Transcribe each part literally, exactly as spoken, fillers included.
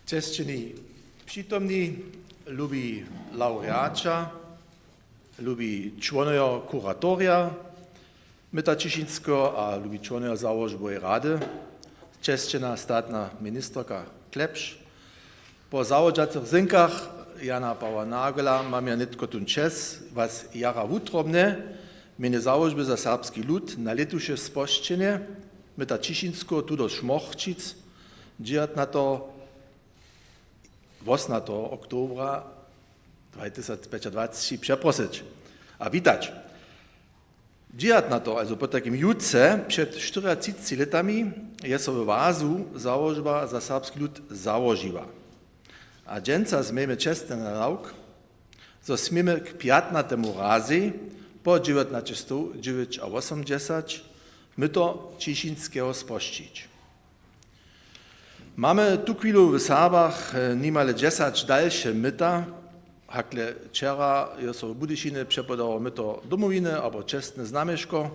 Česćeni přitomni, lubi lawreaća, lubi čłonojo kuratorja Myta Ćišinskeho a lubi čłonojo załožboweje rady, česćena statna ministerka Klepš, po zawodźacych zynkach Jana Pawła Nagela mam ja nětko tón čest, was jara wutrobnje w mjenje Załožby za serbski lud na lětuše spožčenje Myta Ćišinskeho tu do Šmochčic dźewjatnateho, wosnateho oktobra dwatysacpjećadwaceći přeprosyć a witać. Dźewjatnateho, also potajkim jutře před štyriatřiceći lětami, je so w Wazu Załožba za serbski lud załožiła. A dźensa změjemy čestny nadawk, zo smějemy k pjatnatemu razej po dźewjatnaćestowdźewjećawosomdźesać Myto Ćišinskeho spožčić. Mamy tuchwilu w Serbach, e, nimale dźesać dalše myta, hakle wčera jo so w Budyšinje přepodało Myto Domowiny abo čestne znamješko,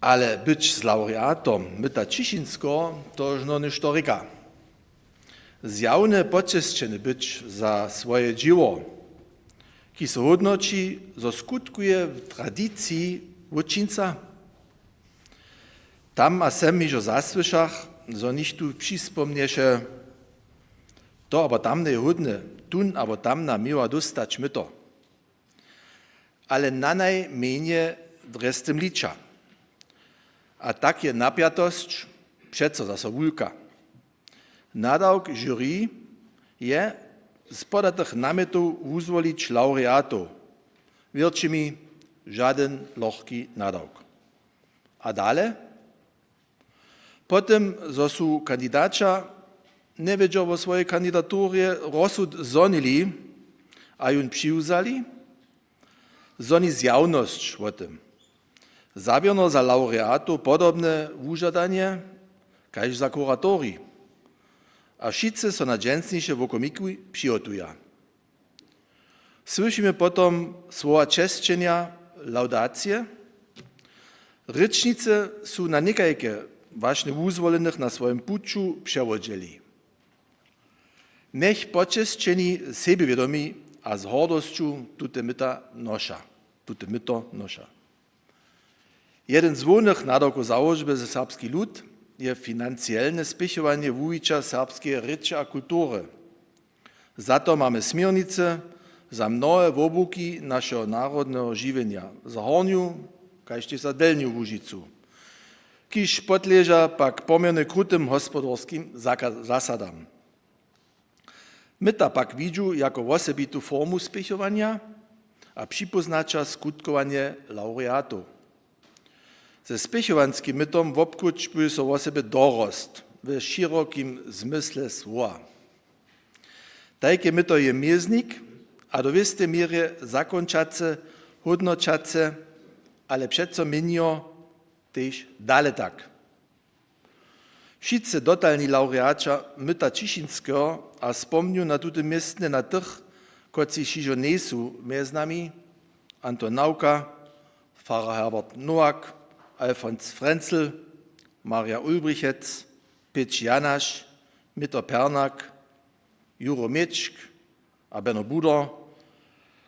ale być z lawreatom Myta Ćišinskeho to žno něšto rěka. Zjawne počesćeny być za swoje dźěło, kiž so hódnoći, zo skutkuje w tradiciji wótčinca. Tam a sem hižo zasłyšach, zo něchtó přispomnješe: „To abo tamne je hódne, tón abo tamna měła dóstać myto.“ Ale na najmjenje drje z tym liča. A tak je napjatosć přeco zaso wulka. Nadawk žuri je z podatych namjetow wuzwolić lawreatow. Wěrće mi, žadyn lochki nadawk. A dale? Po tym, zo su kandidaća njewědźo wo swojej kandidaturje rozsud zhonili a jón přiwzali, zhoni zjawnosć wo tym. Zawěrno za lawreatow podobne wužadanje kaž za kuratorij. A wšitcy so na dźensniše wokomiki přihotuja. Słyšimy potom słowa česćenja, lawdacije. Rěčnicy su na někajke wašnje wuzwolenych na swojim puću přewodźeli. Njech počesćeni, sebjewědomi a z hordosću tute myta noša, tute myto noša. Jedyn z hłownych nadawkow Załožby za serbski lud je financielne spěchowanje wuwića serbskeje rěče a kultury. Za to mamy směrnicy za mnohe wobłuki našeho narodneho žiwjenja, za Hornju kaž tež za Delnju Łužicu, kiž podleža pak poměrnje krutym hospodarskim zaka-, zasadam. Myta pak widźu jako wosebitu formu spěchowanja a připóznaća skutkowanje lawreatow. Ze spěchowanskim mytom wobkóčbuje so wosebje dorost we širokim zmysle słowa. Tajke myto je měznik a do wěstej měrje zakónčace, hódnoćace, ale přeco měnjo tež dale tak. Wšitcy dotalni lawreaća Myta Ćišinskeho a spomnju na tutym městnje na tych, kotřiž hižo njejsu mjez nami: Anton Nawka, farar Herbert Nowak, Alfons Frenzel, Marja Ulbrichec, Pětš Janaš, Mytr Pernak, Juro Mětšk a Beno Budar.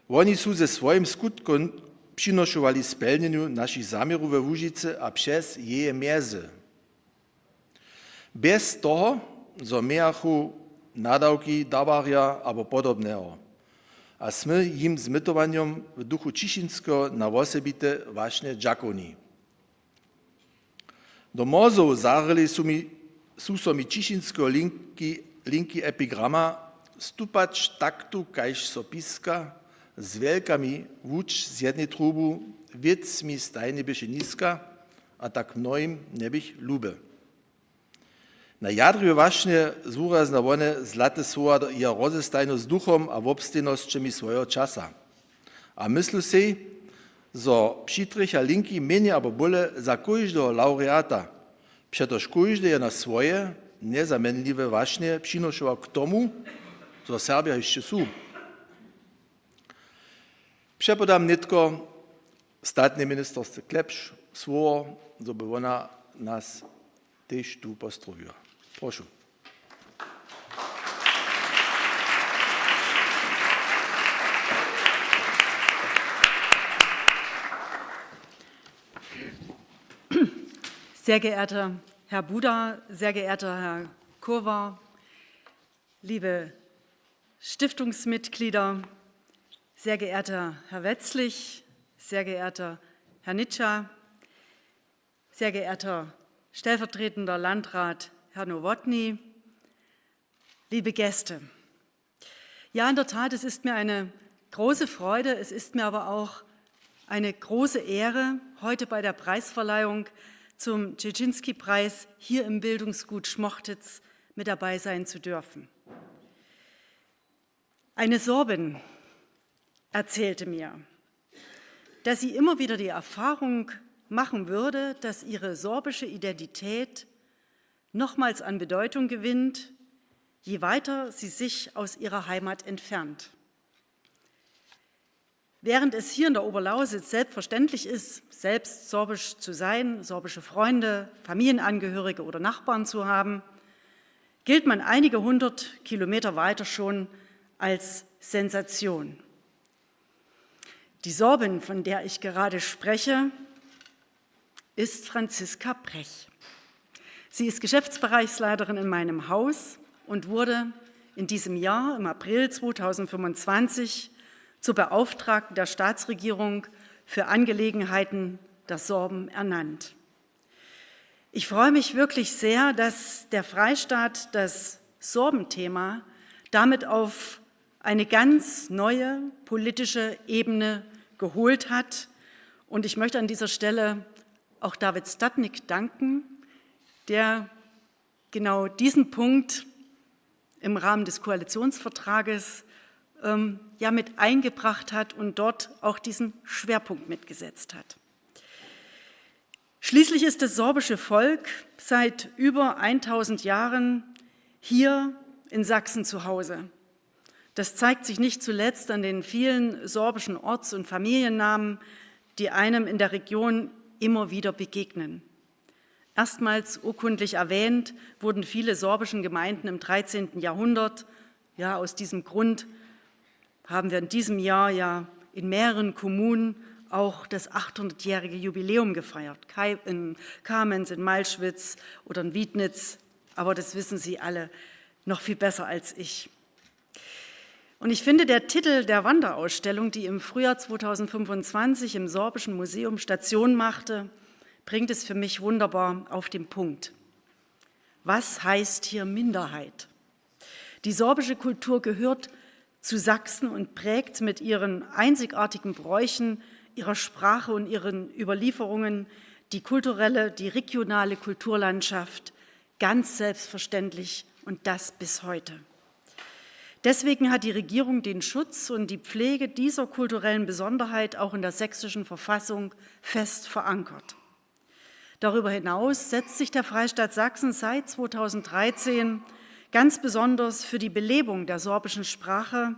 Woni su ze swojim skutkom přinošowali spjelnjenju našich zaměrow we Łužicy a přez jeje mjezy. Bjez toho, zo mějachu nadawki, dawarja abo podobneho. A smy jim z mytowanjom w duchu Ćišinskeho na wosebite wašnje dźakowni. Do mórzow zahryli su mi, su so mi Ćišinskeho linki, linki epigrama: „Stupać taktu, kaž so piska, z wjelkami wuč z jednej trubu, wěc mi stajnje běše niska“, a tak mnohim njeběch luby. Na jadrje wašnje zwuraznja wone zlate słowa jeho rozestajnosć z duchom a wobstejnosćemi swojeho časa. A myslu sej, zo přitrjecha linki mjenje abo bóle za kóždeho lawreata, přetož kóždy je na swoje, njezamjenliwe wašnje přinošował k tomu, zo Serbja hišće su. Přepodam nětko statnej ministersce Klepš słowo, zo by wona nas tež tu pozdrowiła. Prošu. Sehr geehrter Herr Buda, sehr geehrter Herr Kurwa, liebe Stiftungsmitglieder, sehr geehrter Herr Wetzlich, sehr geehrter Herr Nitscher, sehr geehrter stellvertretender Landrat Herr Nowotny, liebe Gäste. Ja, in der Tat, es ist mir eine große Freude, es ist mir aber auch eine große Ehre, heute bei der Preisverleihung zum Dzerzhinsky-Preis hier im Bildungsgut Schmochtitz mit dabei sein zu dürfen. Eine Sorbin erzählte mir, dass sie immer wieder die Erfahrung machen würde, dass ihre sorbische Identität nochmals an Bedeutung gewinnt, je weiter sie sich aus ihrer Heimat entfernt. Während es hier in der Oberlausitz selbstverständlich ist, selbst sorbisch zu sein, sorbische Freunde, Familienangehörige oder Nachbarn zu haben, gilt man einige hundert Kilometer weiter schon als Sensation. Die Sorbin, von der ich gerade spreche, ist Franziska Brech. Sie ist Geschäftsbereichsleiterin in meinem Haus und wurde in diesem Jahr, im April zweitausendfünfundzwanzig, zur Beauftragten der Staatsregierung für Angelegenheiten der Sorben ernannt. Ich freue mich wirklich sehr, dass der Freistaat das Sorbenthema damit auf eine ganz neue politische Ebene geholt hat. Und ich möchte an dieser Stelle auch David Statnik danken, der genau diesen Punkt im Rahmen des Koalitionsvertrages, ähm, ja mit eingebracht hat und dort auch diesen Schwerpunkt mitgesetzt hat. Schließlich ist das sorbische Volk seit über eintausend Jahren hier in Sachsen zu Hause. Das zeigt sich nicht zuletzt an den vielen sorbischen Orts- und Familiennamen, die einem in der Region immer wieder begegnen. Erstmals urkundlich erwähnt wurden viele sorbischen Gemeinden im dreizehnten Jahrhundert. Ja, aus diesem Grund haben wir in diesem Jahr ja in mehreren Kommunen auch das achthundertjährige Jubiläum gefeiert. Kai-, in Kamenz, in Malschwitz oder in Wiednitz. Aber das wissen Sie alle noch viel besser als ich. Und ich finde, der Titel der Wanderausstellung, die im Frühjahr zweitausendfünfundzwanzig im Sorbischen Museum Station machte, bringt es für mich wunderbar auf den Punkt. Was heißt hier Minderheit? Die sorbische Kultur gehört zu Sachsen und prägt mit ihren einzigartigen Bräuchen, ihrer Sprache und ihren Überlieferungen die kulturelle, die regionale Kulturlandschaft ganz selbstverständlich, und das bis heute. Deswegen hat die Regierung den Schutz und die Pflege dieser kulturellen Besonderheit auch in der sächsischen Verfassung fest verankert. Darüber hinaus setzt sich der Freistaat Sachsen seit zweitausenddreizehn ganz besonders für die Belebung der sorbischen Sprache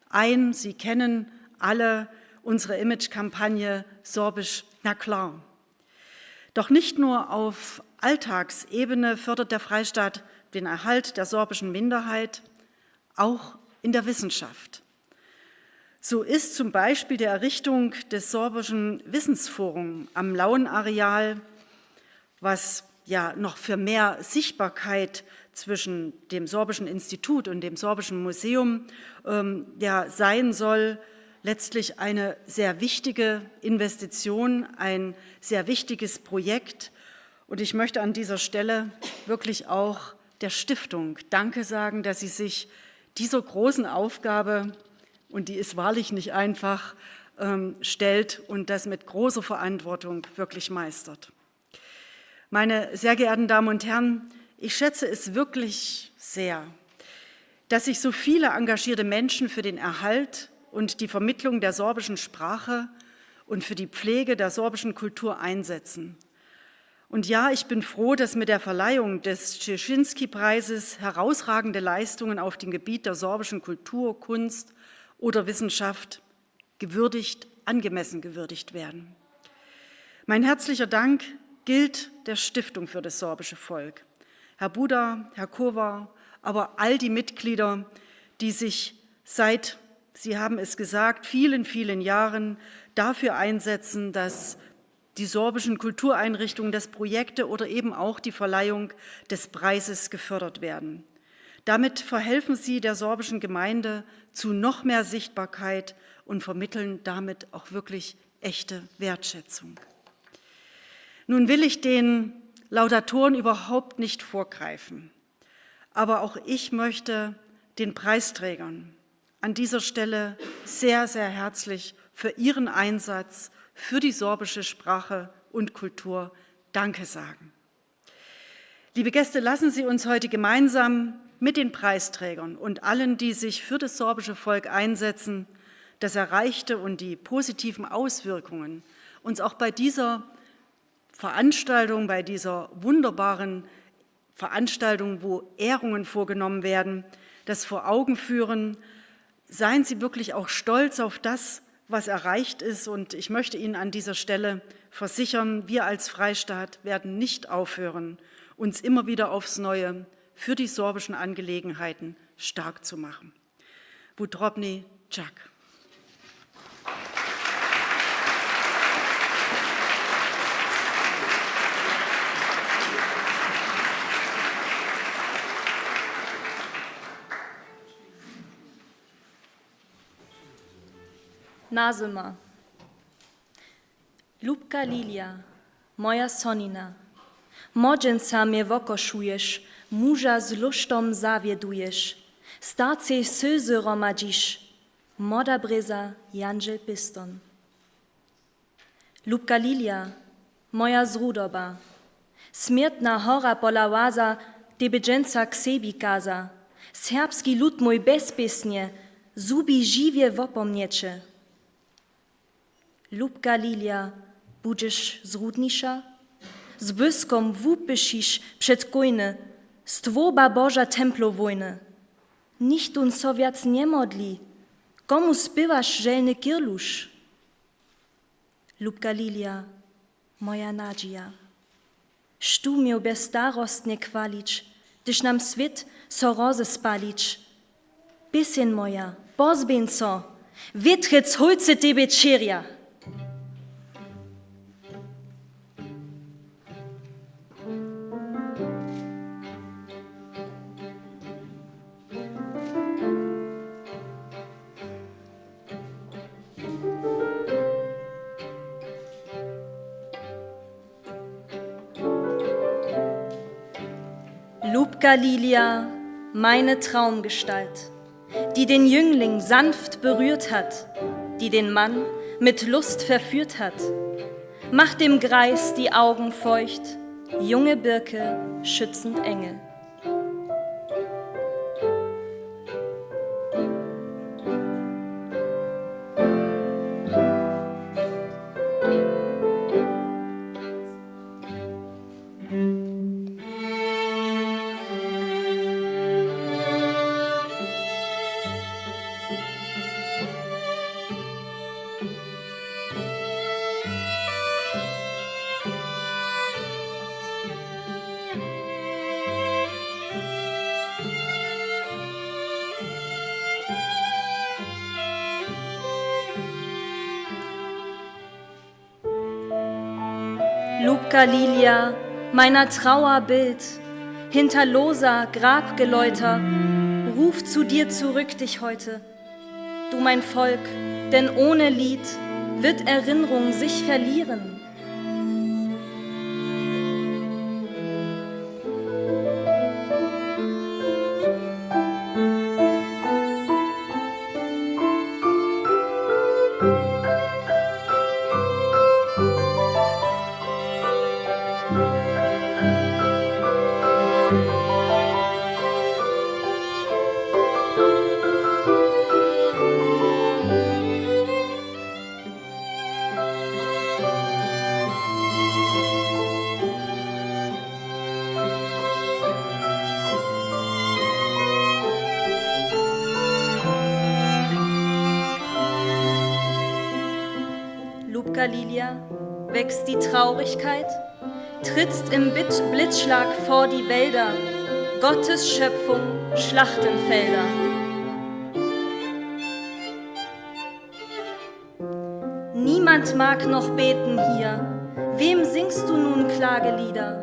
ein. Sie kennen alle unsere Imagekampagne Sorbisch, na klar. Doch nicht nur auf Alltagsebene fördert der Freistaat den Erhalt der sorbischen Minderheit, auch in der Wissenschaft. So ist zum Beispiel die Errichtung des Sorbischen Wissensforums am Lauenareal, was ja noch für mehr Sichtbarkeit zwischen dem Sorbischen Institut und dem Sorbischen Museum, ähm, ja, sein soll, letztlich eine sehr wichtige Investition, ein sehr wichtiges Projekt. Und ich möchte an dieser Stelle wirklich auch der Stiftung Danke sagen, dass sie sich dieser großen Aufgabe, und die ist wahrlich nicht einfach, ähm, stellt und das mit großer Verantwortung wirklich meistert. Meine sehr geehrten Damen und Herren, ich schätze es wirklich sehr, dass sich so viele engagierte Menschen für den Erhalt und die Vermittlung der sorbischen Sprache und für die Pflege der sorbischen Kultur einsetzen. Und ja, ich bin froh, dass mit der Verleihung des Dzerzhinsky-Preises herausragende Leistungen auf dem Gebiet der sorbischen Kultur, Kunst oder Wissenschaft gewürdigt, angemessen gewürdigt werden. Mein herzlicher Dank gilt der Stiftung für das sorbische Volk. Herr Buda, Herr Kowar, aber all die Mitglieder, die sich seit, Sie haben es gesagt, vielen, vielen Jahren dafür einsetzen, dass die sorbischen Kultureinrichtungen, dass Projekte oder eben auch die Verleihung des Preises gefördert werden. Damit verhelfen Sie der sorbischen Gemeinde zu noch mehr Sichtbarkeit und vermitteln damit auch wirklich echte Wertschätzung. Nun will ich den Laudatoren überhaupt nicht vorgreifen, aber auch ich möchte den Preisträgern an dieser Stelle sehr, sehr herzlich für ihren Einsatz für die sorbische Sprache und Kultur Danke sagen. Liebe Gäste, lassen Sie uns heute gemeinsam mit den Preisträgern und allen, die sich für das sorbische Volk einsetzen, das Erreichte und die positiven Auswirkungen uns auch bei dieser Veranstaltung, bei dieser wunderbaren Veranstaltung, wo Ehrungen vorgenommen werden, das vor Augen führen. Seien Sie wirklich auch stolz auf das, was erreicht ist. Und ich möchte Ihnen an dieser Stelle versichern, wir als Freistaat werden nicht aufhören, uns immer wieder aufs Neue für die sorbischen Angelegenheiten stark zu machen. Wutrobny Čak. Nazyma. Lubka Lilija, moja sonina, młodźenca mje wokošuješ, muža z lóštom zawjeduješ, starcej sylzy hromadźiš, młoda brěza, jandźel pěston. Lubka Lilija, moja zrudoba, smjertna hora pola łaza, tebě dźensa k sebi kaza, serbski lud mój bez pěsnje, zhubi žiwje wopomnjeće. Lubka Lilija, budźeš zrudniša? Z błyskom wupyšiš před kójny, stwórba Boža templow wójny. Nichtón so wjac njemodli, komu spěwaš želny kirluš? Lubka Lilija, moja nadźija. Štó měł bje starostnje chwalić, hdyž nam swět so roze spalić? Pěseń moja, pozběhń so, wětrjec hólcy tebje ćěrja. Lubka Lilija, meine Traumgestalt, die den Jüngling sanft berührt hat, die den Mann mit Lust verführt hat, macht dem Greis die Augen feucht, junge Birke, schützend Engel. Lubka Lilija, meiner Trauer Bild, hinterloser Grabgeläuter, ruf zu dir zurück dich heute, du mein Volk, denn ohne Lied wird Erinnerung sich verlieren. Lubka Lilija, wächst die Traurigkeit? Trittst im Bit-, Blitzschlag vor die Wälder, Gottes Schöpfung, Schlachtenfelder. Niemand mag noch beten hier. Wem singst du nun Klagelieder?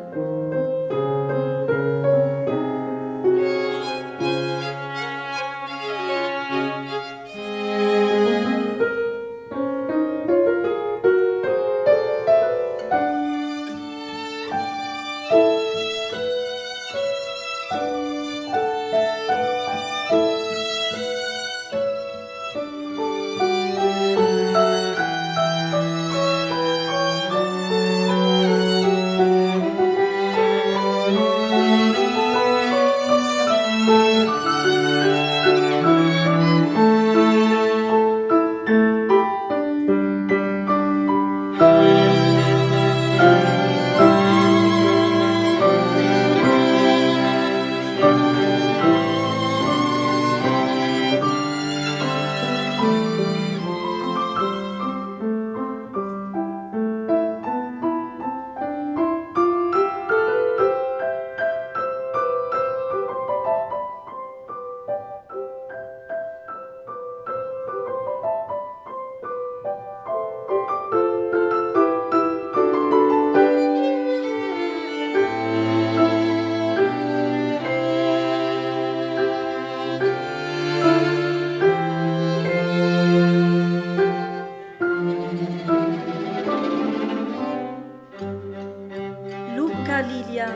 Lubka Lilia,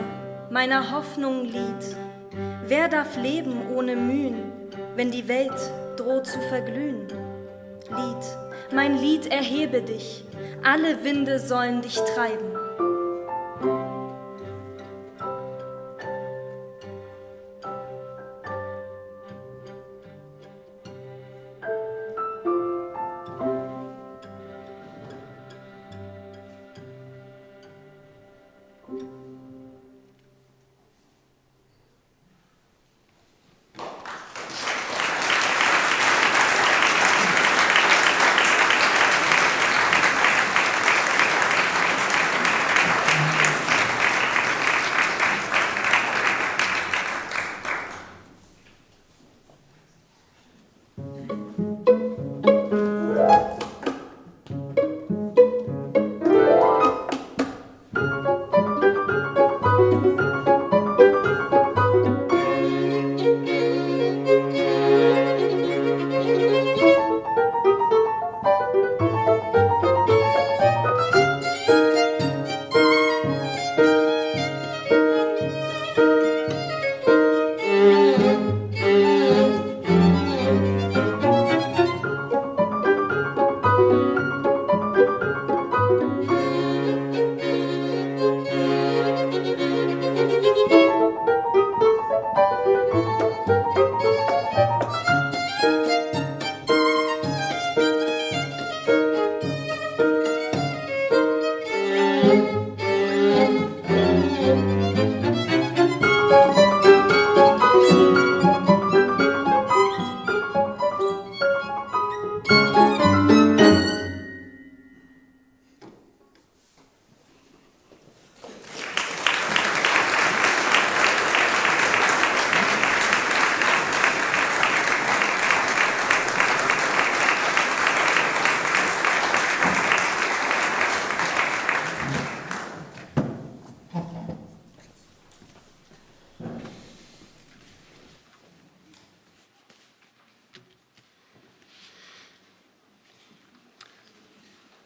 meiner Hoffnung Lied, wer darf leben ohne Mühen, wenn die Welt droht zu verglühen? Lied, mein Lied, erhebe dich, alle Winde sollen dich treiben.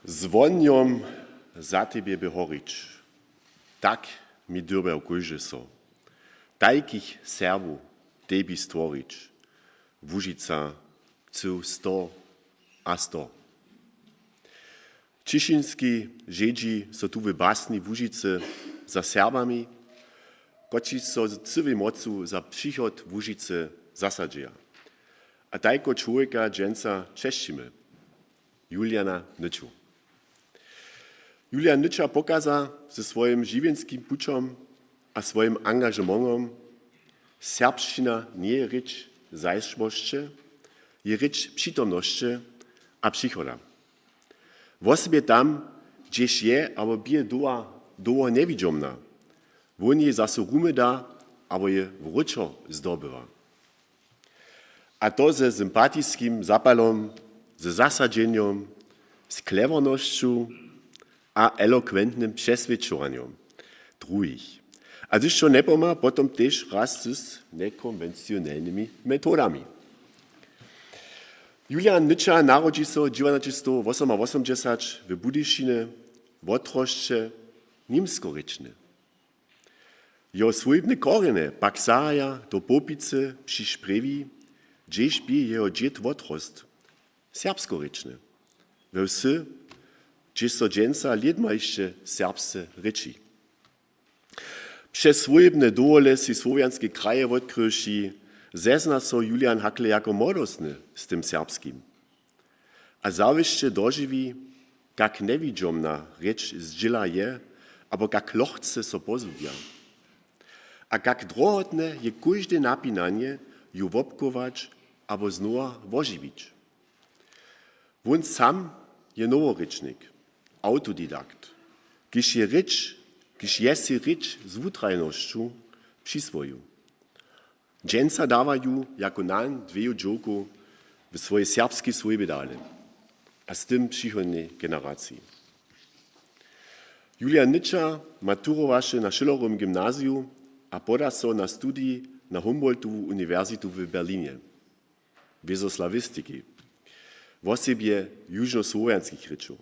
Z wohnjom za tebje by horić, tak mi dyrbjał kóždy so. Tajkich Serbow tebi stworić, Łužica, cył sto a sto. Ćišinski Žydźi so tu w basni Łužicy za Serbami, kotřiž so z cyłej mocu za přichod Łužicy zasadźeja. A tajko čłowjeka dźensa česćimy, Juliana Nyću. Julian Nyća pokaza ze swojim žiwjenskim pućom a swojim angažementom: Serbšćina njeje rěč zašłosće, je rěč přitomnosće a přichoda. Wosebje tam, hdźež je abo bě doła dołho njewidźomna. Wón jej zaso rumy da abo je wróćo zdobywa. A to ze sympatiskim zapalom, ze zasadźenjom, z klewornosću a elokwentnym přeswědčowanjom druhich. A hdyž to njepomha, potom tež raz z njekonwencionelnymi metodami. Julian Nyča narodźi so dźiwanaćestowosomawosomdźesać w Budyšinje, wotrosće nimskorěčny. Jeho swójbne korjenje pak sahaja do Połpicy při Sprjewi, hdźež bě jeho dźěd wotrost, serbskorěčny, we wsy, hdźež so dźensa lědma hišće serbsce rěči. Přez swójbne dowole sej słowjanske kraje wotkryši, zezna so Julian hakle jako młodostny z tym serbskim. A zawěsće dožiwi, kak njewidźomna rěč zdźěla je, abo kak lochce so pozhubja. A kak drohotne je kóžde napinanje, ju wobchować abo znowa wožiwić. Wón sam je noworěčnik, awtodidakt, kiž je rěč, kiž je sej rěč z wutrajnosću přiswojił. Dźensa dawa ju jako nan dweju dźowkow w swojej serbskej swójbje dale a z tym přichodnej generaciji. Julian Nyča maturowaše na Schillerowym gymnaziju a poda so na studij na Humboldtowu uniwersitu w Berlinje, wězo slawistiki, wosebje južnosłowjanskich rěčow.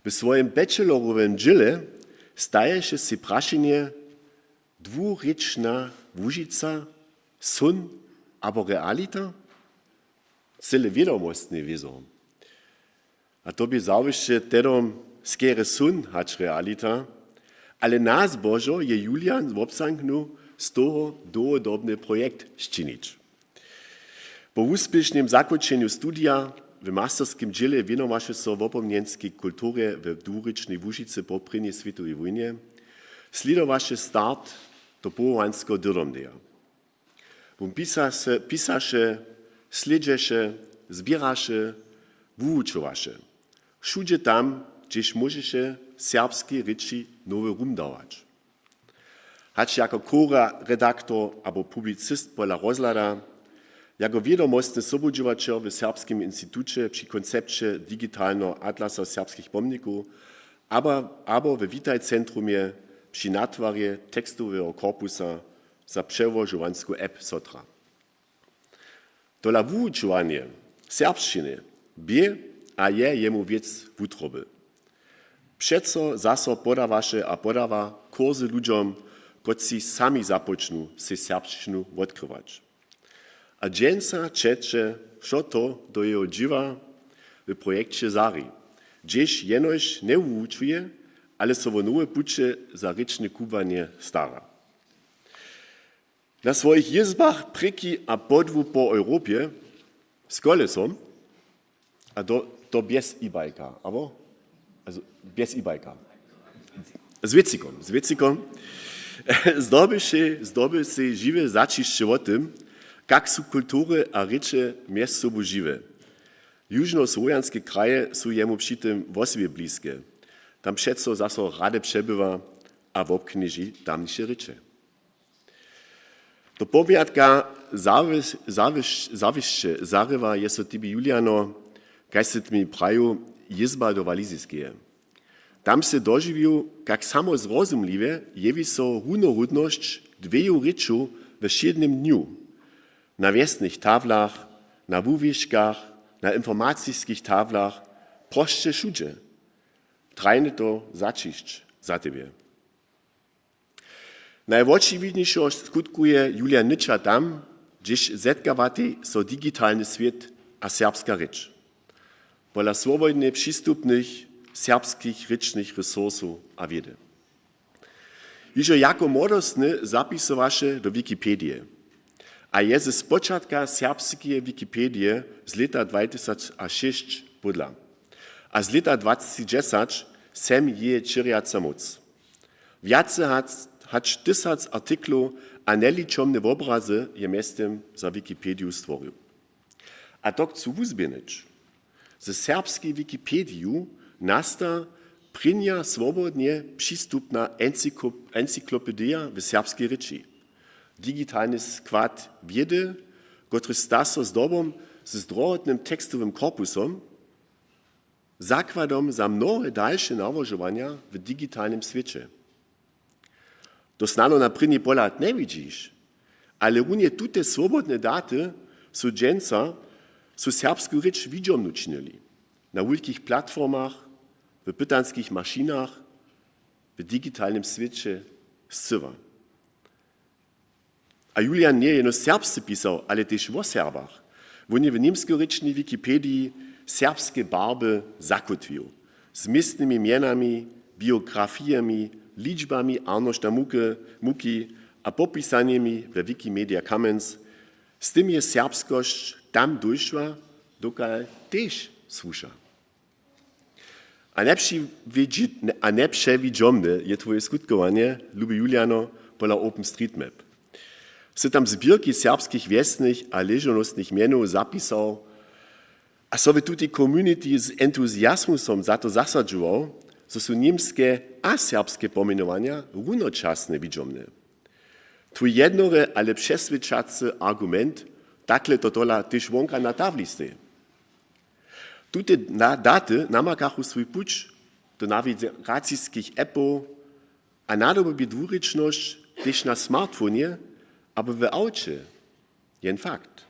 W swojim bachelorowym dźěle staješe sej prašenje: dwurěčna Łužica, són abo realita? Cyle wědomostny wězo. A to bě zawěsće tehdom skerje són hač realita, ale na zbožo je Julian wobzamknył, z toho dołhodobny projekt sčinić. Po wuspěšnym zakónčenju studija w masterskim dźěle wěnowaše so wopomnjenskej kulturje w dwurěčnej Łužicy po prěnjej swětowej wójnje, slědowaše start do powołanskeho dyrdomdeja. Wón pisaše, pisaše, slědźeše, zběraše, wuwučowaše. Wšudźe tam, hdźež móžeše serbskej rěči nowy rum dawać. Hač jako koreredaktor abo publicist pola rozhlada, jako wědomostny sobudźěłaćer w Serbskim instituće při koncepće digitalneho atlasa serbskich pomnikow abo, abo we Witaj-centrumje při natwarje tekstoweho korpusa za přełožowansku app Sotra. Tola wuwučowanje serbšćiny bě a je jemu wěc wutroby. Přeco zaso podawaše a podawa kursy ludźom, kotřiž sami započnu sej serbšćinu wotkrywać. A dźensa čeće wšo to do jeho dźěła w projekće Zari, hdźež jenož njewuwučuje, ale so wo nowe puće za rěčne kubłanje stara. Na swojich jězbach prěki a podłu po Europje z kolesom, a to, to bjez e-bika, abo? Also, bjez e-bika. Z wěcikom, z wěcikom. Zdobyše, zdoby sej žiwe zaćišće wo tym, kak su kultury a rěče mjez sobu žiwe. Južnosłowjanske kraje su jemu při tym wosebje bliske. Tam přeco zaso rady přebywa a wobknježi tamniše rěče. Do pomjatka zawěs-, zawěs-, zawěsće zarěwa je so tebi, Juliano, kaž sy ty mi prajił, jězba do Waliziskeje. Tam sy dožiwił, kak samozrozumliwje jewi so runohódnosć dweju rěčow we wšědnym dnju. Na wjesnych taflach, na wuwiškach, na informaciskich taflach, prosće wšudźe. Trajne to zaćišć za tebje. Najwočiwidnišeho skutkuje Julian Nyča tam, hdźež zetkawatej so digitalny swět a serbska rěč pola swobodnje přistupnych serbskich rěčnych resursow a wědy. Hižo jako młodostny zapisowaše do Wikipedije a je ze spočatka serbskeje Wikipedije z lěta dwatysacšěsć pódla a z lěta dwatysacdźesać sem jeje ćěrjaca móc. Wjace hač, hač tysac artiklow a njeličomne wobrazy je mjeztym za Wikipediju stworił. A to chcu wuzběhnyć. Ze serbskej Wikipediju nasta Prěnja swobodnje přistupna encyklop-, encyklopedija w serbskej rěči. Digitalny skład wědy, kotryž sta so zdobom z drohotnym tekstowym korpusom, zakładom za mnohe dalše nałožowanja w digitalnym swěće. To snano na prěni pohlad njewidźiš, ale runje tute swobodne daty su dźensa su serbsku rěč widźomnu činili na wulkich platformach, w pytanskich mašinach, w digitalnym swěće scyła. A Julian njeje jeno serbsce pisał, ale tež wo Serbach. Wón je w němskorěčnej Wikipediji serbske barby zakótwił. Z městnymi mjenami, biografijemi, ličbami Arnošta Mucke, Mucki a popisanjemi we Wikimedia Commons. Z tym je serbskosć tam dóšła, dokal tež słuša. A njepřiwidźi-, a njepřewidźomne je twoje skutkowanje, lubi Juliano, pola OpenStreetMap. Sy tam zběrki serbskich wjesnych a ležownosnych mjenow zapisał a so w tutej community z entuziasmusom za to zasadźował, zo su němske a serbske pomjenowanja runočasnje widźomne. Twój jednory, ale přeswědčacy argument, takle to tola tež wonka na tafli stej. Tute na-, daty namakachu swój puć do nawigaciskich appow a nadobu bě dwurěčnosć tež na smartphonje abo w awće jen fakt.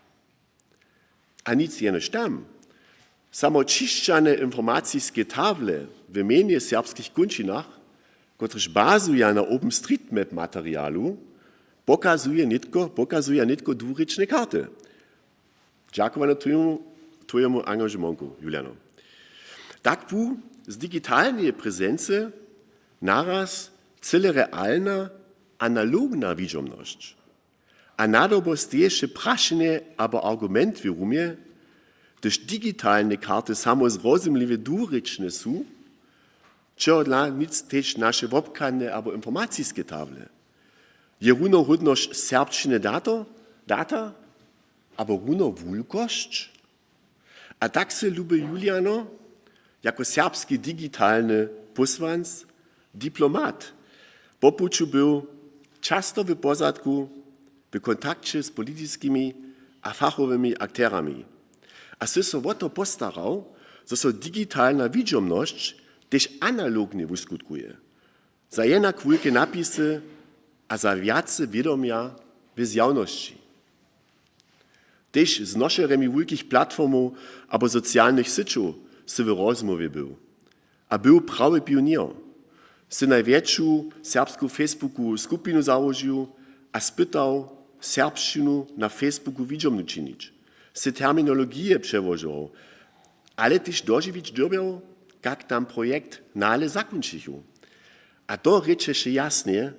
A nic jenož tam. Samo ćišćane informaciske tafle w mjenje serbskich kónčinach, kotrež bazuja na OpenStreetMap materialu, pokazuje nětko, pokazuja nětko dwurěčne karty. Dźakowano twojemu, twojemu angažementu, Juliano. Tak bu z digitalneje prezency naraz cyle realna analogna widźomnosć. A nadobo steješe prašenje abo argument w rumje, hdyž digitalne karty samo zrozumliwje dwurěčne su, čehodla nic tež naše wobchadne abo informaciske tafle. Je runohódnosć serbšćiny dato, data abo runowulkosć? A tak sy, luby Juliano, jako serbski digitalny pósłanc, diplomat, po puću był často w pozadku, w kontakće z politiskimi a fachowymi akterami. A sy so wo to postarał, zo so digitalna widźomnosć tež analognje wuskutkuje. Za jenak wulke napisy a za wjace wědomja w zjawnosći. Tež z nošerjemi wulkich platformow abo socialnych syćow sy w rozmołwje był. A był prawy pioněr. Sy najwjetšu serbsku Facebookowu skupinu załožił a spytał, serbšćinu na Facebooku widźomnu činić. Sy terminologije přełožował, ale tež dožiwić dyrbjał, kak tam projekt nale zakónčichu. A to rěčeše jasnje,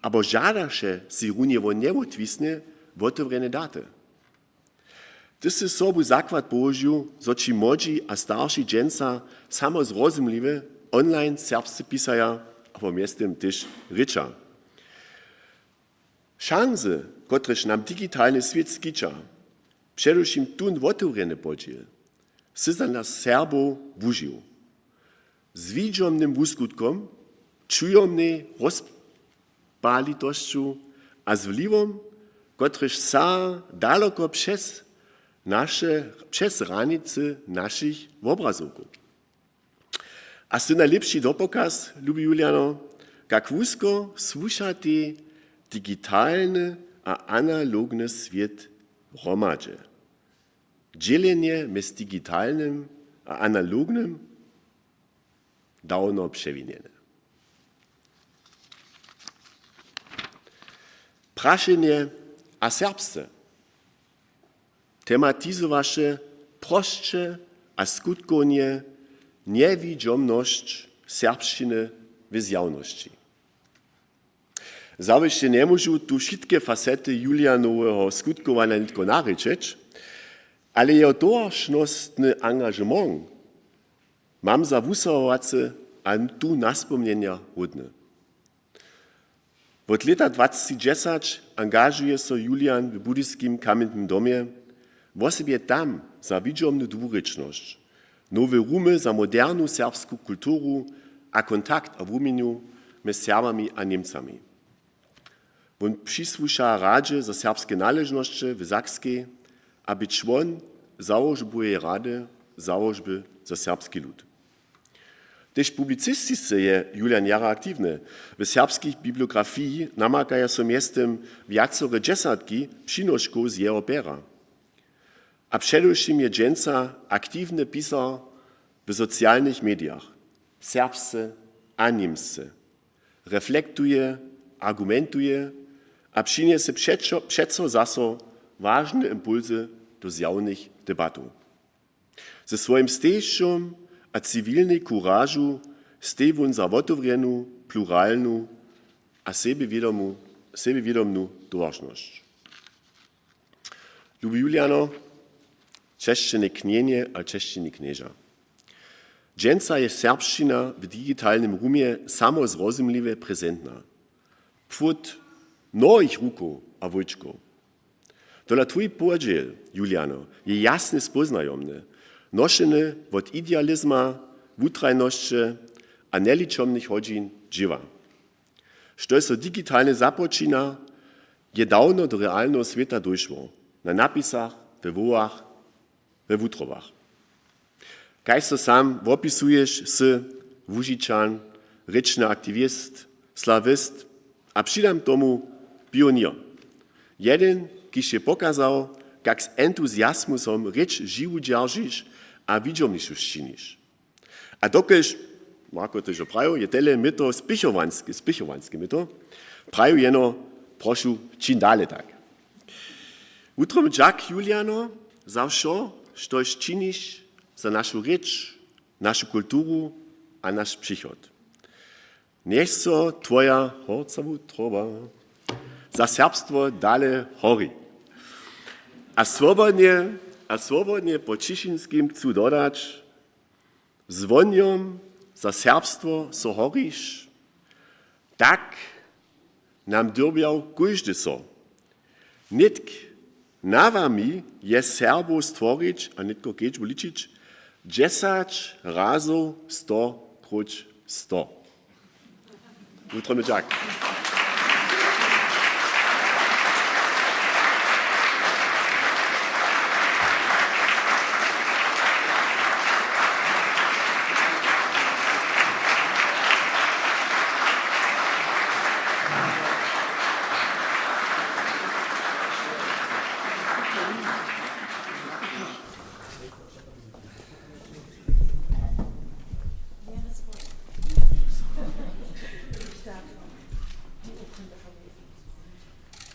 abo žadaše sej runje wo njewotwisne wotewrjene daty. Ty sy sobu zakład połožił, zo ći młodźi a starši dźensa samo zrozumliwje online serbsce pisaja abo mjeztym tež rěča. Šansy, kotrež nam digitalny swět skića, předewšěm tón wotewrjeny podźěl, sy za nas Serbow wužił. Z widźomnym wuskutkom, čujomnej rozpalitosću a z wliwom, kotryž saha daloko přez naše, přez hranicy našich wobrazowkow. A sy najlěpši dopokaz, lubi Juliano, kak wusko słušatej digitalny a analogny swět hromadźe. Dźělenje mjez digitalnym a analognym dawno přewinjene. Prašenje a serbsce tematizowaše prosće a skutkownje njewidźomnosć serbšćiny w zjawnosći. Zawěsće njemóžu tu wšitke facety Julianoweho skutkowanja nětko narěčeć, ale jeho towaršnostny angažement mam za wusahowacy a tu naspomnjenja hódny. Wot lěta dwatřiceći dźesać angažuje so Julian w budyskim Kamjentnym domje, wosebje tam za widźomnu dwurěčnosć, nowe rumy za modernu serbsku kulturu a kontakt a wuměnu mjez Serbami a Němcami. Wón přisłuša Radźe za serbske naležnosće w Sakskej a bě čłon załožboweje rady Załožby za serbski lud. Tež publicistisce je Julian jara aktiwny. W serbskich bibliografiji namakaja so mjeztym wjacore dźesatki přinoškow z jeho pjera. A předewšěm je dźensa aktiwny pisar w socialnych medijach, serbsce a němsce. Reflektuje, argumentuje a přinjese přećo-, přeco zaso wažne impulsy do zjawnych debatow. Ze swojim stejišćom a ciwilnej kuražu steji wón za wotewrjenu, pluralnu a sebjewědomu-, sebjewědomnu towaršnosć. Lubi Juliano, česćene knjenje a česćeni knježa. Dźensa je serbšćina w digitalnym rumje samo zrozumliwje prezentna. Płód mnohich rukow a wójčkow. Tola twój podźěl, Juliano, je jasnje spóznajomny, nošeny wot idealizma, wutrajnosće a njeličomnych hodźin dźěła. Štož so digitalnje započina, je dawno do realneho swěta dóšło, na napisach, we hłowach, we wutrobach. Kaž so sam wopisuješ, sy Łužičan, rěčny aktiwist, slawist a přidam tomu pionjer. Jedyn, kiž je pokazał, kak z entuziasmusom rěč žiwu dźeržiš a widźomnišu sčiniš. A dokelž, Marko to jo prajił, je tele myto spěchowanske, spěchowanske myto, praju jeno, prošu, čiń dale tak. Wutromy dźak, Juliano, za wšo, štož činiš za našu rěč, našu kulturu a naš přichod. Njech so twoja horca wutroba za serbstwo dale hori. A swobodnje, a swobodnje po ćišinskim chcu dodać, z wohnjom za serbstwo so horiš, tak nam dyrbjał kóždy so. Nětk na wami je Serbow stworić a nětko kedźbu ličić dźesać razow sto króć sto. Wutromy dźak.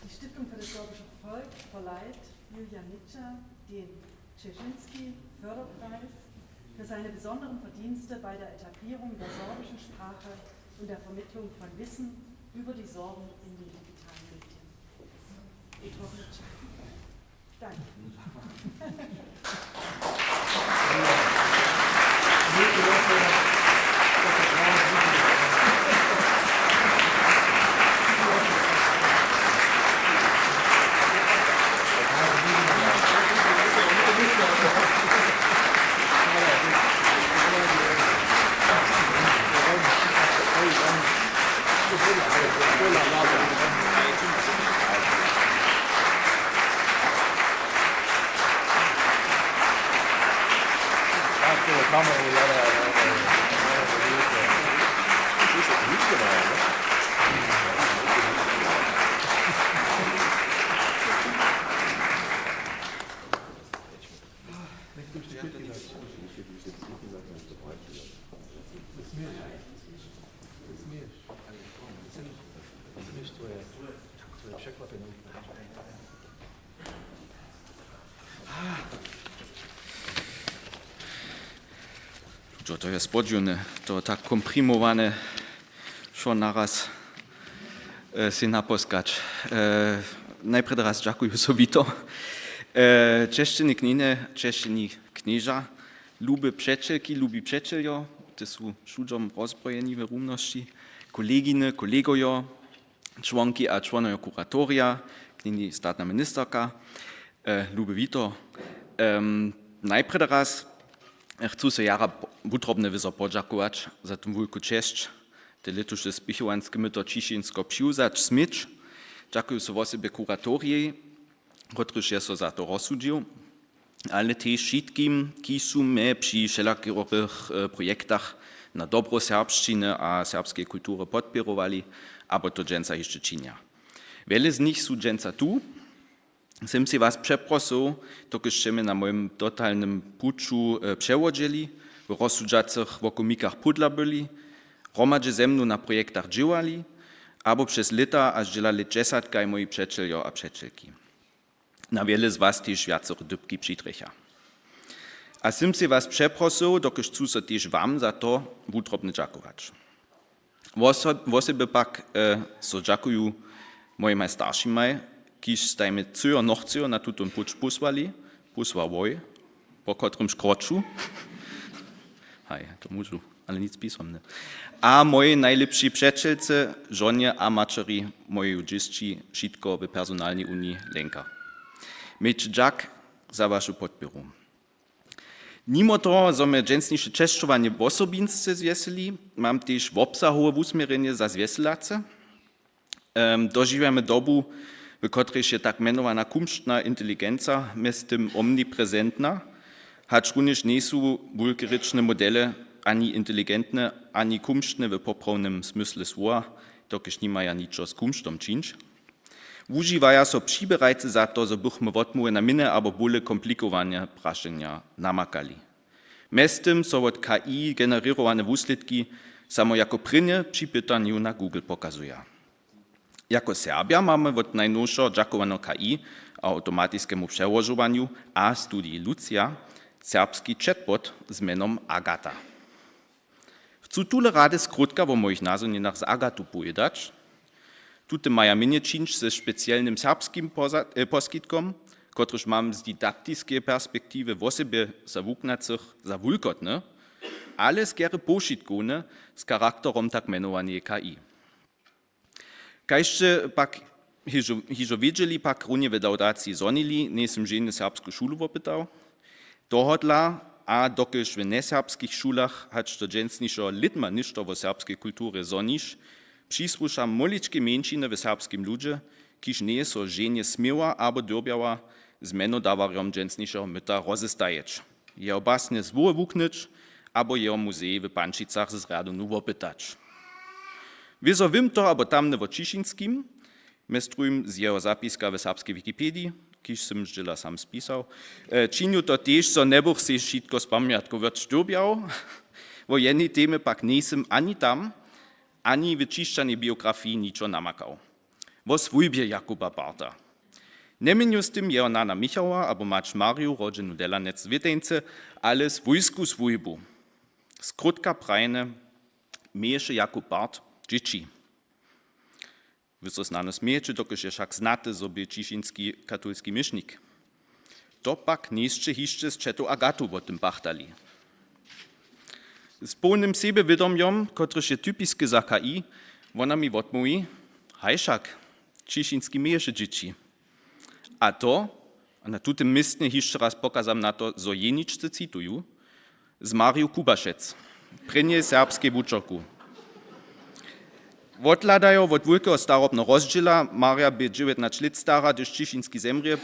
Die Stiftung für das sorbische Volk verleiht Julian Nitscher den Czeschinski-Förderpreis für seine besonderen Verdienste bei der Etablierung der sorbischen Sprache und der Vermittlung von Wissen über die Sorben in den digitalen Medien. Danke. Ludźo, to je spodźiwne, to tak komprimowane, wšo naraz, e, sej naposkać. E, najprjedy raz dźakuju so wito. E, česćeni knjenje, česćeni knježa, lube přećelki, lubi přećeljo, te su wšudźom rozbrojeni w rumnosći, koleginy, kolegojo, čłonki a čłonojo kuratorija, knjeni statna ministerka, e, lube wito. Em, najprjedy raz Chcu so jara wutrobnje wězo podźakować za tu wulku česć, te lětuše spěchowanske myto Ćišinsko přiwzać směć. Dźakuju so wosebje kuratorijej, kotryž je so za to rozsudźił, ale tež wšitkim, kiž su mje při wšelakorych projektach na dobro serbšćiny a serbskeje kultury podpěrowali abo to dźensa hišće činja. Wjele z nich su dźensa tu. Sym sej was přeprosył, dokelž sće mje na mojim dotalnym puću přewodźeli, w rozsudźacych wokomikach pódla byli, hromadźe ze mnu na projektach dźěłali abo přez lěta až dźělali dźesatkaj moji přećeljo a přećelki. Na wjele z was tež wjacere dypki přitrjecha. A sym sej was přeprosył, dokelž chcu so tež wam za to wutrobnje dźakować. Wosebje pak so dźakuju mojimaj staršimaj, kiž staj mje cyjo nochcyjo na tutón puć pósłali, pósłałoj, po kotrymž kroču. Haj, to móžu, ale nic pisomne. A mojej najlěpšej přećelce, žonje a maćeri mojeju dźěsći, wšitko w personalnej uniji Lenka. Mějće dźak za wašu podpěru. Nimo toho, zo mje dźensniše česćowanje wosobinsce zwjeseli, mam tež wobsahowe wusměrjenje za zwjeselace. Dožiwjamy dobu, w kotrejž je tak mjenowana kumštna inteligenca mjeztym omniprezentna, hačrunjež njejsu wulkerěčne modele ani inteligentne ani kumštne w poprawnym smysle słowa, dokelž nimaja ničo z kumštom čińć. Wužiwaja so přiběrajcy za to, zo bychmy wotmołwy na měnje abo bóle komplikowane prašenja namakali. Mjeztym so wot K I generěrowane wuslědki samo jako prěnje při pytanju na Google pokazuja. Jako Serbja mamy wot najnowšeho dźakowaneho K I a awtomatiskemu přełožowanju a studiji Lucia serbski chatbot z mjenom Agata. Chcu tule rady skrótka wo mojich nazhonjenach z Agatu powědać. Tute maja měnje čińć ze specielnym serbskim poskitkom, kotryž mam z didaktiskeje perspektiwy wosebje za wuknjacych za wulkotny, ale skerje powšitkowny z charakterom tak mjenowaneje K I. Kaž sće pak hižo wědźeli, pak runje w dawdaciji zhonili, njejsym ženje serbsku šulu wopytał. Tohodla, a dokelž w njeserbskich šulach hač do dźensnišeho lětma něšto wo serbskej kulturje zhoniš, přisłuša móličkej mjeńšinje w serbskim ludźe, kiž njeje so ženje směła abo dyrbjała z mjenodawarjom dźensnišeho myta rozestajeć, jeho basnje z hłowy wuknyć abo jeho muzej w Pančicach z Rjadownu wopytać. Wězo wěm to abo tamne wo Ćišinskim, mjez druhim z jeho zapiska w serbskej Wikipediji, kiž sym zdźěla sam spisał, činju to tež, zo njebych sej wšitko z pamjatkow wotštyrbjał. Wo jenej temje pak njejsym ani tam, ani w ćišćanej biografiji ničo namakał. Wo swójbje Jakuba Barta. Njeměnju z tym jeho nana Michała abo mać Marju, rodźenu Delanec w Wěteńce, ale swójsku swójbu. Skrótka prajene, měješe Jakub Bart dźěći. Wy so snano smějeće, dokelž je wšak znaty, zo bě ćišinski katolski měšnik. To pak njejsće hišće z četu Agatu wo tym pachtali. Z połnym sebjewědomjom, kotryž je typiske za K I, wona mi wotmołwi: Haj wšak, Ćišinski měješe dźěći. A to, a na tutym městnje hišće raz pokazam na to, zo jeničce cituju, z Marju Kubašec, prěnjej serbskej wučerku. Wothladajo wot wulkeho starobneho rozdźěla, Marja bě dźewjatnaće lět stara, hdyž Ćišinski zemrě,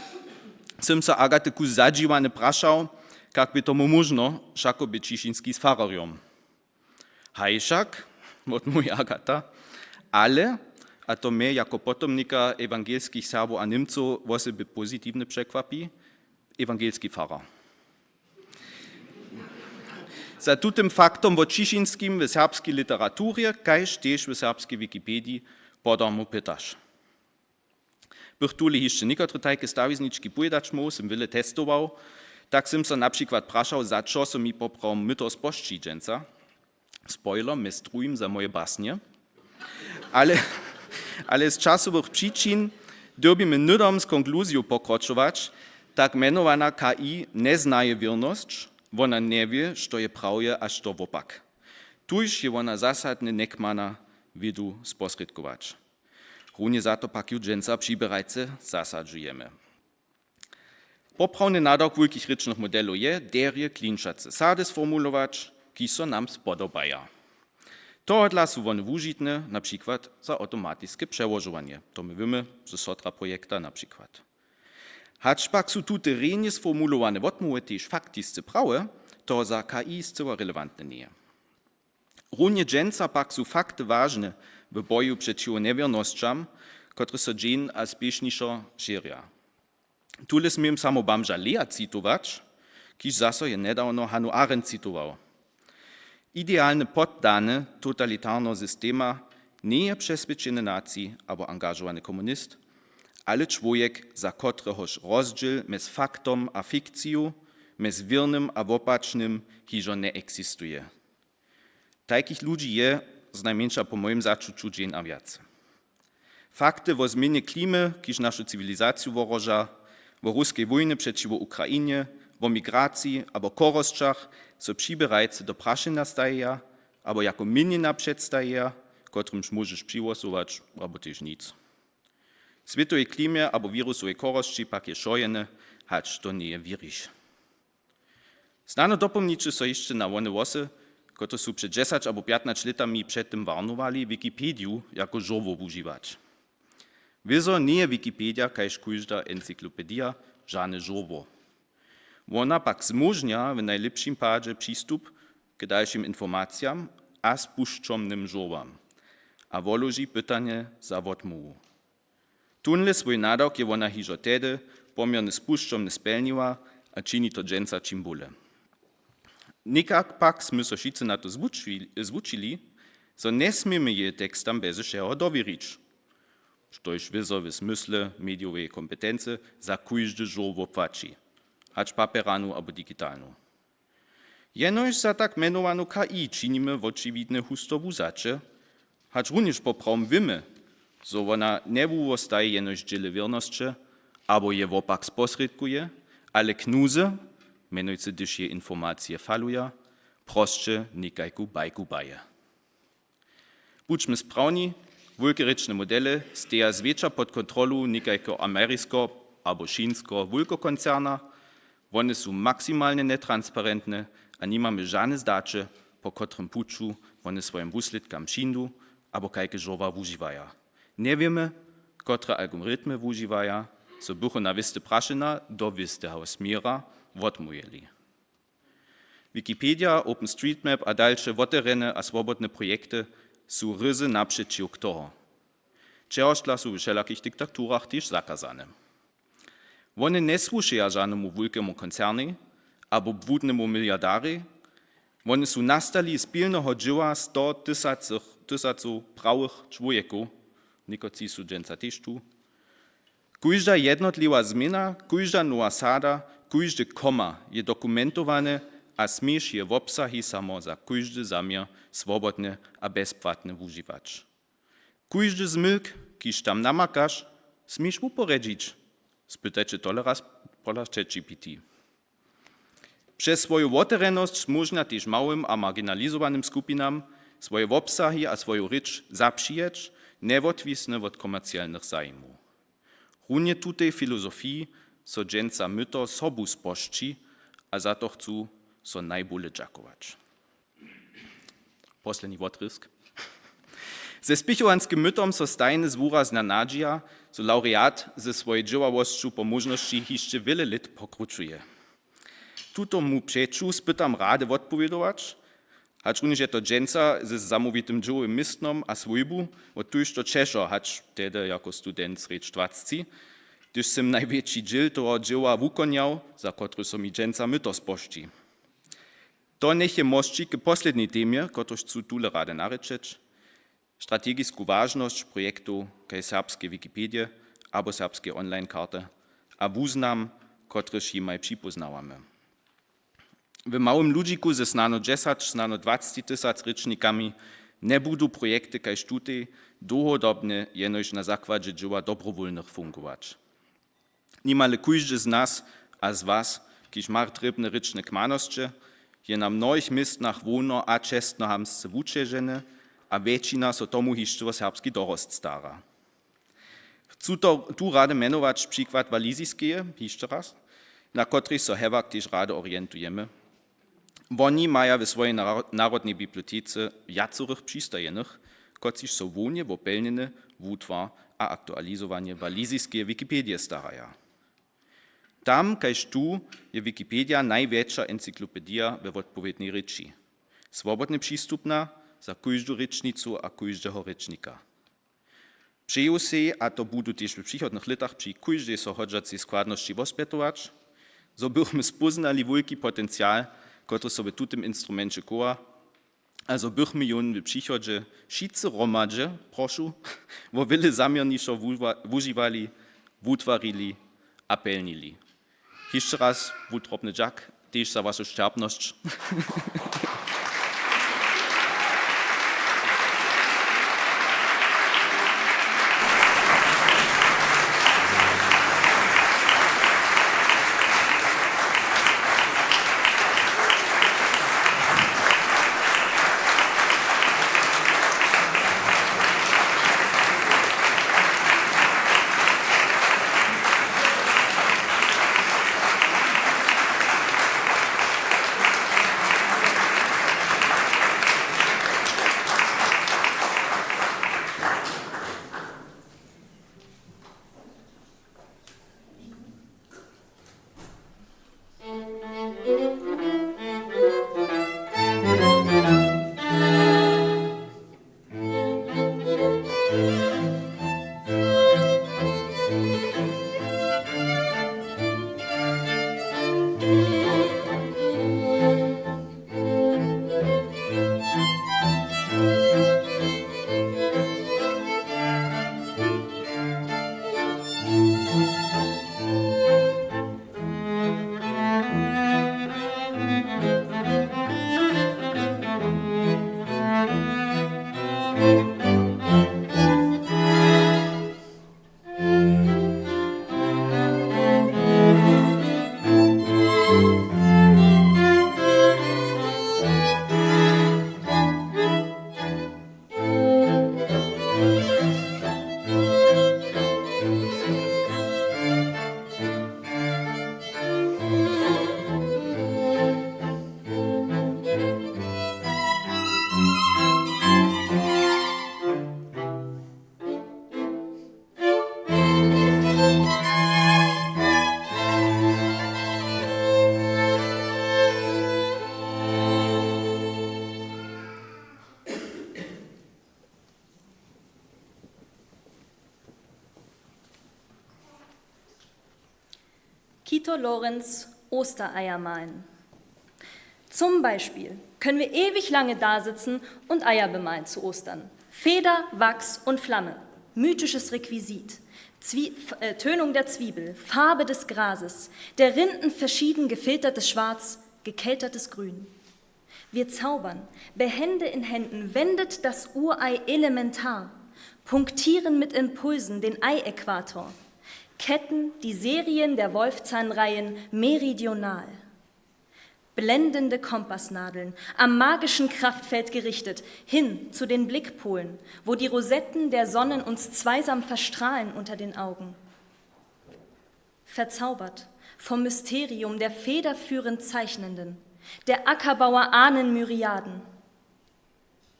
sym so Agaty kuž zadźiwany prašał, kak bě tomu móžno, wšako bě Ćišinski z fararjom. Haj wšak, wotmołwi Agata, ale, a to mje jako potomnika ewangelskich Serbow a Němcow wosebje pozitiwnje překwapi, ewangelski farar. Za tutym faktom wo Ćišinskim w serbskej literaturje kaž tež w serbskej Wikipediji podarmo pytaš. Bych tule hišće někotre tajke stawiznički powědać móhł, sym wjele testował. Tak sym so na přikład prašał, za čo so mi poprawom myto spožči dźensa. Spoiler, mjez druhim za moje basnje. Ale, ale z časowych přičin dyrbimy hnydom z konkluziju pokročować. Tak mjenowana K I njeznaje wěrnosć, wona njewě, što je prawje a što wopak. Tuž je wona zasadnje njekmana wědu sposrědkować. Runje za to pak ju dźensa přiběrajce zasadźujemy. Poprawny nadawk wulkich rěčnych modelow je, derje klinčace sady sformulować, kiž so nam spodobaja. Tohodla su wone wužitne na přikład za awtomatiske přełožowanje. To my wěmy ze Sotra projekta na přikład. Hač pak su tute rjenje sformulowane wotmołwy tež faktisce prawe, to za K I scyła relevantne njeje. Runje dźensa pak su fakty wažne w boju přećiwo njewěrnosćam, kotrež so dźeń a spěšnišo šěrja. Tule směm samo bamža Lea citować, kiž zaso je njedawno Hanu Arendt citował. Idealne poddane totalitarneho systema njeje přeswědčeny nacij abo angažowany komunist, ale čłowjek, za kotrehož rozdźěl mjez faktom a fikciju, mjez wěrnym a wopačnym hižo njeeksistuje. Tajkich ludźi je znajmjeńša po mojim začuću dźeń a wjace. Fakty wo změnje klimy, kiž našu cywilizaciju wohroža, wo ruskej wójnje přećiwo Ukrainje, wo migraciji abo chorosćach so přiběrajce do prašenja stajeja abo jako měnjena předstajeja, kotrymž móžeš přihłosować abo tež nic. Swětowej klimje abo wirusowej chorosći pak je wšojene, hač to njeje wěriš. Snano dopomniće so hišće na wone włosy, kotrež su před dźesać abo pjatnaće lětami před tym warnowali, Wikipediju jako žórło wužiwać. Wězo njeje Wikipedija kaž kóžda encyklopedija žane žórło. Wona pak zmóžnja w najlěpšim padźe přistup k dalšim informacijam a spušćomnym žórłam a woloži pytanje za wotmołwu. Tónle swój nadawk je wona hižo tehdy poměrnje spušćomnje spjelniła a čini to dźensa ćim bóle. Někak pak smy so wšitcy na to zwuči-, zwučili, zo njesměmy jeje tekstam bjez wšeho dowěrić, štož wězo w zmysle medijoweje kompetency za kóždy žórło płaći, hač papjeranu abo digitalnu. Jenož za tak mjenowanu K I činimy wočiwidne husto wuzaće, hač runjež poprawom wěmy, zo wona njewuwostaji jenož dźěle wěrnosće abo je wopak sposrědkuje, ale k nuzy, mjenujcy hdyž jeje informacije faluja, prosće někajku bajku baje. Budźmy sprawni, wulke rěčne modele steja zwjetša pod kontrolu někajkeho ameriskeho abo činskego wulkokoncerna. Wone su maksimalnje njetransparentne a nimamy žane zdaće, po kotrym puću wone swojim wuslědkam přińdu abo kajke žórła wužiwaja. Njewěmy, kotre algoritmy wužiwaja, zo bychu na wěste prašenja do wěsteho směra wotmołwjeli. Wikipedia, OpenStreetMap a dalše wotewrjene a swobodne projekty su ryzy napřećiwk toho, čehoždla su we wšelakich diktaturach tež zakazane. Wone njesłušeja žanemu wulkemu koncernej abo błudnemu miliardarjej. Wone su nastali z pilneho dźěła sto tysacow prawych čłowjekow, někotři su dźensa tež tu. Kóžda jednotliwa změna, kóžda nowa sada, kóždy koma je dokumentowane a směš je wobsahi samo za kóždy zaměr swobodnje a bjezpłatnje wužiwać. Kóždy zmylk, kiž tam namakaš, směš wuporjedźić? Spytajće tole raz pola ChatGPT. Přez swoju wotewrjenosć móžna tež małym a marginalizowanym skupinam swoje wobsahi a swoju rěč zapřijeć, njewotwisne wot komercielnych zajimow. Runje tutej filozofiji so dźensa myto sobu spožči a za to chcu so najbóle dźakować. Posledni wotrězk. Ze spěchowanskim mytom so stajnje zwuraznja nadźija, zo lawreat ze swojej dźěławosću po móžnosći hišće wjele lět pokrućuje. Tutomu přeću spytam rady wotpowědować, hačrunjež je to dźensa ze zamołwitym dźěłowym městnom a swójbu wot tuž do ćežo, hač tehdy jako student srjedź dwacci, hdyž sym najwjetši dźěl toho dźěła wukonjał, za kotryž so mi dźensa myto spožči. To njech je mosći k poslednjej temje, kotruž chcu tule rady narěčeć: strategisku wažnosć projektow kaž serbskeje Wikipedije abo serbskeje online karty a wuznam, kotryž jimaj připóznawamy. W małym ludźiku ze snano dźesać, snano dwacci tysac rěčnikami njebudu projekty kaž tutej dołhodobnje jenož na zakładźe dźěła dobrowólnych fungować. Nimale kóždy z nas a z was, kiž ma trěbne rěčne kmanosće, je na mnohich městnach hłowno a čestnohamtsce wućeženy a wjetšina so tomu hišće wo serbski dorosć stara. Chcu to tu rady mjenować přikład Walisiskeje hišće raz, na kotrychž so hewak tež rady orientujemy. Woni maja w swojej naro-, narodnej bibliotece wjacorych přistajenych, kotřiž so hłownje wo pelnjeny, wutwar a aktualizowanje walisiskeje Wikipedije staraja. Tam kaž tu je Wikipedija najwjetša encyklopedija we wotpowědnej rěči. Swobodnje přistupna za kóždu rěčnicu a kóždeho rěčnika. Přeju sej, a to budu tež w přichodnych lětach při kóždej so hodźacej składnosći wospjetować, zo bychmy spóznali wulki potencial, kotryž so w tutym instrumenće chowa, a zo bychmy jón w přichodźe wšitcy hromadźe, prošu, wo wjele zaměrnišo wuwa-, wužiwali, wutwarili a pelnili. Hišće raz wutrobny dźak, tež za wašu sćerpnosć. Kito Lorenz, Ostereier malen. Zum Beispiel können wir ewig lange dasitzen und Eier bemalen zu Ostern. Feder, Wachs und Flamme. Mythisches Requisit. Zwie-, F-, äh, Tönung der Zwiebel, Farbe des Grases, der Rinden verschieden gefiltertes Schwarz, gekeltertes Grün. Wir zaubern, Behände in Händen, wendet das Urei elementar, punktieren mit Impulsen den Eiäquator, ketten die Serien der Wolfzahnreihen meridional. Blendende Kompassnadeln, am magischen Kraftfeld gerichtet, hin zu den Blickpolen, wo die Rosetten der Sonnen uns zweisam verstrahlen unter den Augen. Verzaubert vom Mysterium der federführend Zeichnenden, der Ackerbauer Ahnenmyriaden.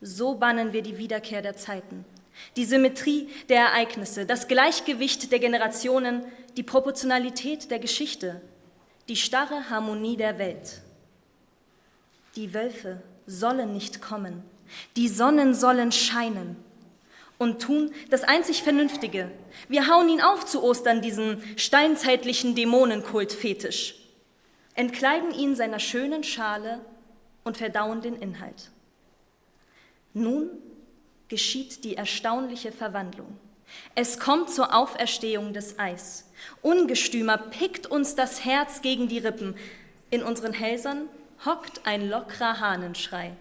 So bannen wir die Wiederkehr der Zeiten, die Symmetrie der Ereignisse, das Gleichgewicht der Generationen, die Proportionalität der Geschichte, die starre Harmonie der Welt. Die Wölfe sollen nicht kommen. Die Sonnen sollen scheinen und tun das einzig Vernünftige. Wir hauen ihn auf zu Ostern, diesen steinzeitlichen Dämonenkult-Fetisch, entkleiden ihn seiner schönen Schale und verdauen den Inhalt. Nun geschieht die erstaunliche Verwandlung. Es kommt zur Auferstehung des Eis. Ungestümer pickt uns das Herz gegen die Rippen. In unseren Hälsern hockt ein lockrer Hahnenschrei.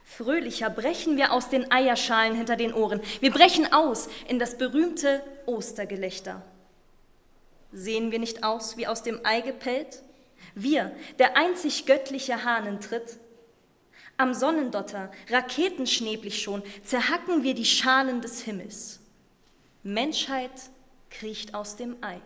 Fröhlicher brechen wir aus den Eierschalen hinter den Ohren. Wir brechen aus in das berühmte Ostergelächter. Sehen wir nicht aus wie aus dem Ei gepellt? Wir, der einzig göttliche Hahnentritt? Am Sonnendotter, raketenschnäblich schon, zerhacken wir die Schalen des Himmels. Menschheit kriecht aus dem Ei.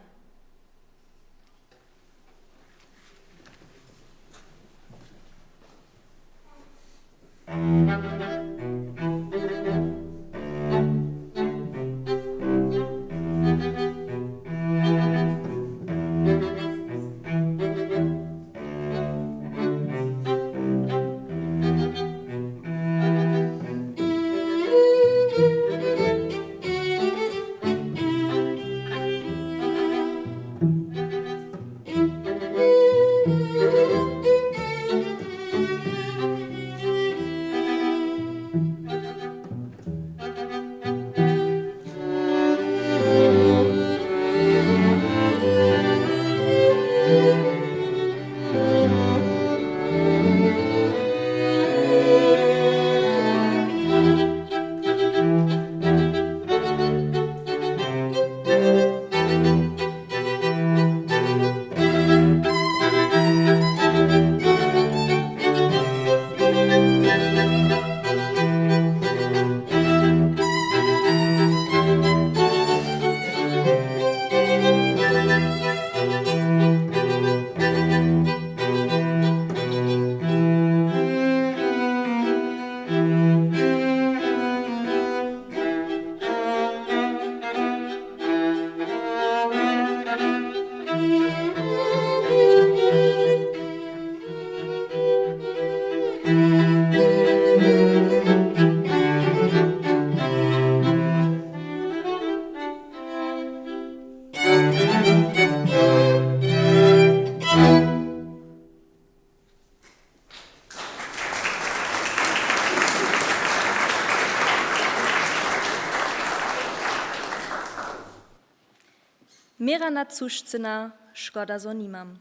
Měrana Cušcyna: Škoda, zo nimam.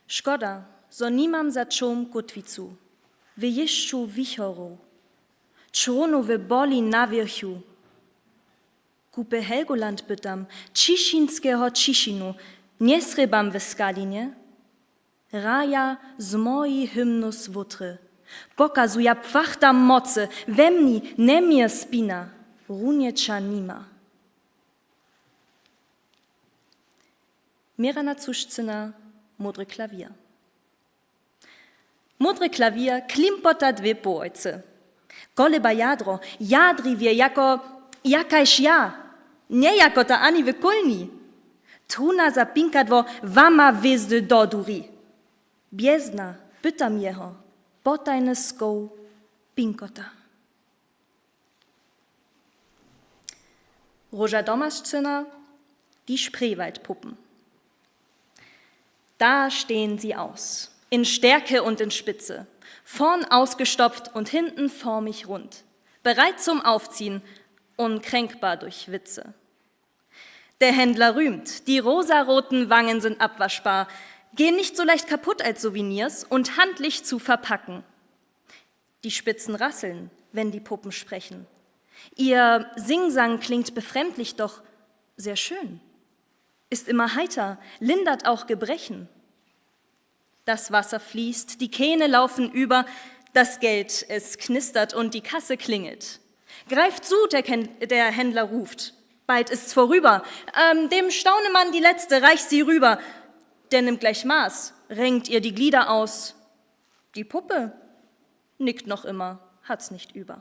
Škoda, zo nimam za čołm kótwicu, w jěšću wichorow, črownowe boli na wěrchu. Kupy Helgoland pytam, ćišinskeho ćišinu, njesrěbam w skalinje, hraja z moji hymnu słótry, pokazuja płachta mocy, we mni njeměje spina, runjeća nima. Měrana Cušcyna: Módry klawěr. Módry klawěr klimpota dwě połojcy. Kolepa jadro jadriwje jako, ja kaž ja, njejakota ani w kólni. Truna za pinkadło łama hwězdy do duri. Bjezna, pytam jeho, potajny skoł pinkota. Róža Domašcyna: Die Spreewaldpuppen. Da stehen sie aus, in Stärke und in Spitze, vorn ausgestopft und hinten förmig rund, bereit zum Aufziehen, unkränkbar durch Witze. Der Händler rühmt, die rosaroten Wangen sind abwaschbar, gehen nicht so leicht kaputt als Souvenirs und handlich zu verpacken. Die Spitzen rasseln, wenn die Puppen sprechen. Ihr Singsang klingt befremdlich, doch sehr schön. Ist immer heiter, lindert auch Gebrechen. Das Wasser fließt, die Kähne laufen über, das Geld, es knistert und die Kasse klingelt. Greift zu, der Ken-, der Händler ruft. Bald ist's vorüber. Ähm, dem Staunemann die letzte, reich sie rüber. Der nimmt gleich Maß, renkt ihr die Glieder aus. Die Puppe nickt noch immer, hat's nicht über.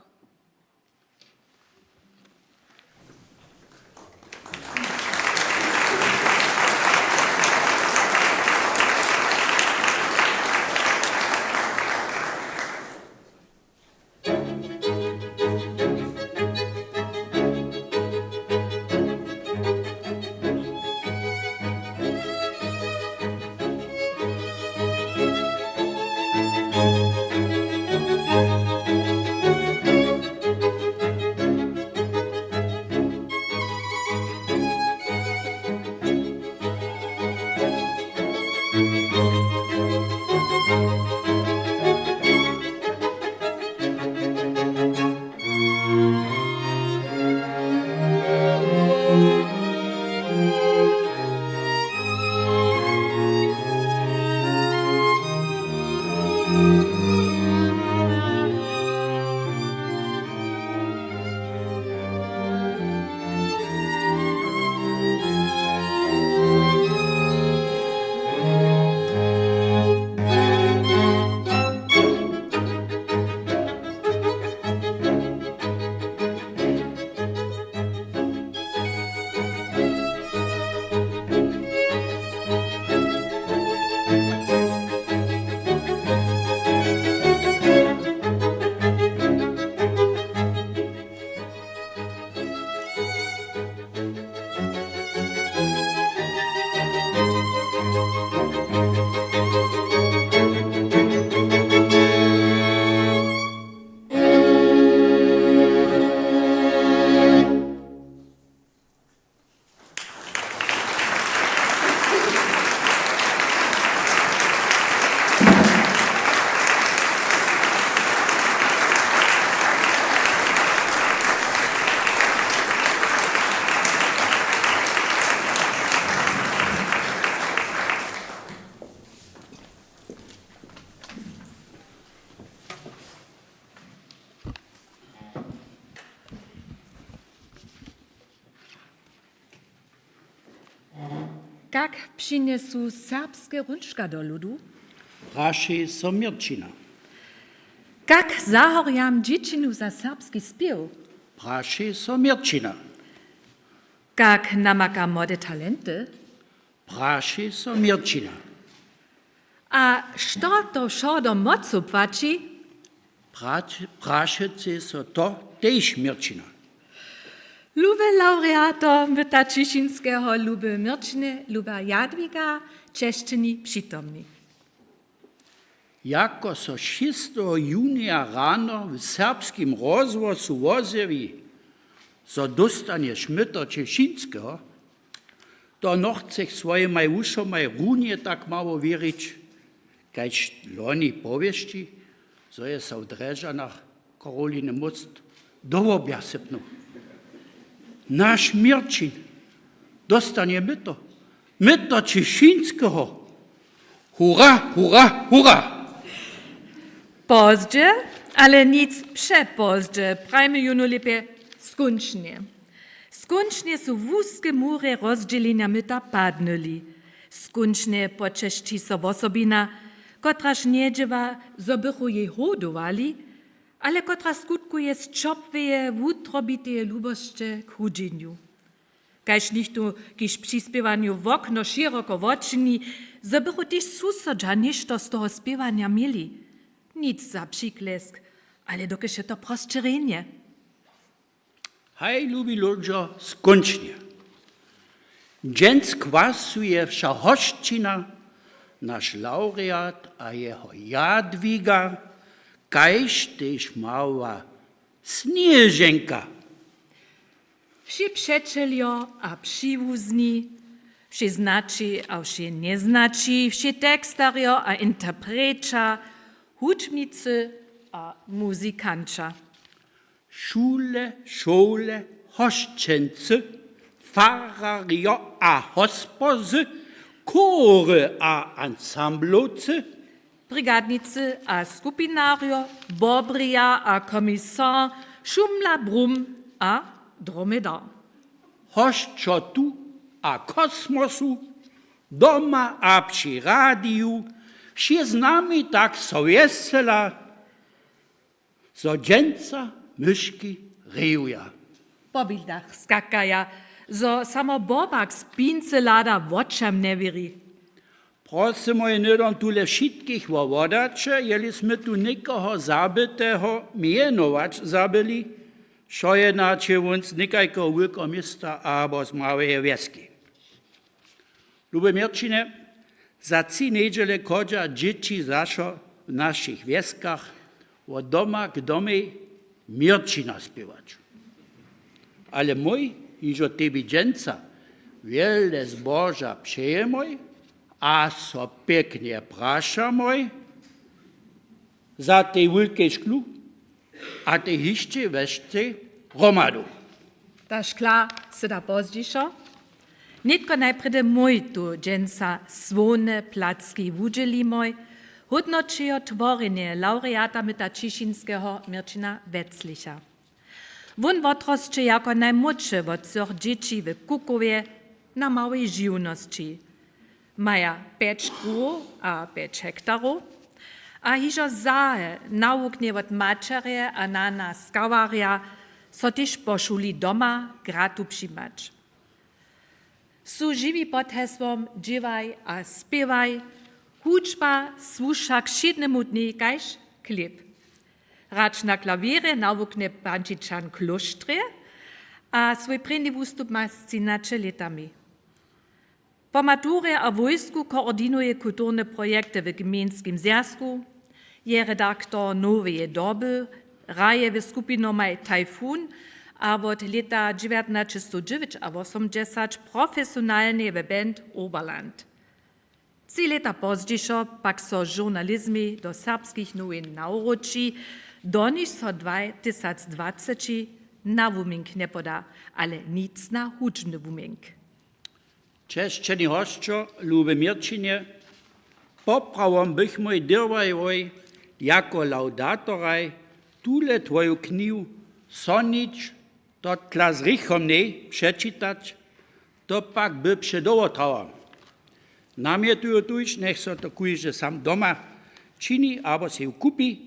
Kak přinjesu serbske hrónčka do ludu? Prašej so Měrćina. Kak zahorjam dźěćinu za serbski spěw? Prašej so Měrćina. Kak namakam młode talenty? Prašej so Měrćina. A što to wšo do mocu płaći? Prašecej so to tež Měrćina. Lube lawreato Myta Ćišinskeho, lube Měrćiny, luba Jadwiga, česćeni přitomni. Jako so šěsteho junija rano w Serbskim rozhłosu wozjewi, zo dóstanješ Myto Ćišinskeho, to nochcech swojimaj wušomaj runje tak mało wěrić, kaž loni powěsći, zo je so w Drježdźanach Karoliny most do łobja sypnył. Naš Měrćin dóstanje Myto, Myto Ćišinskeho. Hura, hura, hura! Pozdźe, ale nic přepozdźe, prajmy jónu lěpje skónčnje. Skónčnje su wuske murje rozdźělenja myta padnyli. Skónčnje počesći so wosobina, kotraž njedźěła, zo bychu jej hołdowali, ale kotra skutkuje sćopłeje, wutrobiteje lubosće k hudźenju. Kaž něchtó, kiž při spěwanju wokno šěroko wočini, zo bychu tež susodźa něšto z toho spěwanja měli. Nic za přiklesk, ale dokelž je to prosće rjenje. Haj, lubi ludźo, skónčnje. Dźensa kwasuje wša hosćina, naš lawreat a jeho Jadwiga, kaž tež mała Sněženka. Wšě přećeljo a přiwuzni, wšě znaći a wšě njeznaći, wšě tekstarjo a interpreća, hudźbnicy a muzikanća. Šule, šołle, hosćency, fararjo a hospodzy, chory a ansamblowcy, brigadnicy a skupinarjo, bobrija a komisar, šumla brum a dromedar. Hosćotu a kosmosu, doma a při radiju, wšě z nami tak so wjesela, zo dźensa myški rejuja. Po bildach skakaja, zo samo bobak z pincy hlada, wočam njewěri. Prosymoj hnydom tule wšitkich wo wodaće, jeli smy tu někoho zabyteho mjenować zabyli, wšo jednaće wón z někajkeho wulkeho města abo z małeje wjeski. Lube Měrćinje, za tři njedźele chodźa dźěći zašo w našich wjeskach wot doma k domej Měrćina spěwać. Ale mój hižo tebi dźensa wjele zboža přejemoj a so pěknje prašamoj za tej wulkej šklu a tej hišće wjesćej hromadu. Ta škla sy da pozdźišo. Nětko najprjedy mój tu dźensa słowne placki wudźělimoj, hódnoćejo tworjenje lawreata Myta Ćišinskeho Měrćina Weclicha. Wón wotrosće jako najmłódše wot třoch dźěći w Kukowje na małej žiwnosći. Maja pjeć kruhow a pjeć hektarow a hižo zahe nawuknje wot maćerje a nana Skawarja so tež po šuli doma gratu přimać. Su žiwi pod hesłom Dźěłaj a spěwaj, hudźba słuša k wšědnemu dnjej kaž chlěb. Hrać na klawěrje nawuknje Pančičan Klóštrje a swój prěni wustup ma z třinaće lětami. Po maturje a wójsku koordinuje kulturne projekty w gmejnskim zwjazku, je redaktor Noweje doby, hraje w skupinomaj Tajfun a wot lěta dźewjatnaćestowdźewjećawosomdźesać profesionalnje w band Oberland. Tři lěta pozdźišo pak so žurnalizmej do Serbskich nowin nawróći, do nichž so dwatysacdwaceći na wuměnk njepoda, ale nic na hudźbny wuměnk. Česćeni hosćo, lube Měrćinje, poprawom bychmoj dyrwałoj jako lawdatoraj tule twoju knihu Sonić to tla z richomnej přečitać, to pak by předołho trała. Namjetuju tuž, njech so to kóždy sam doma čini abo sej ju kupi,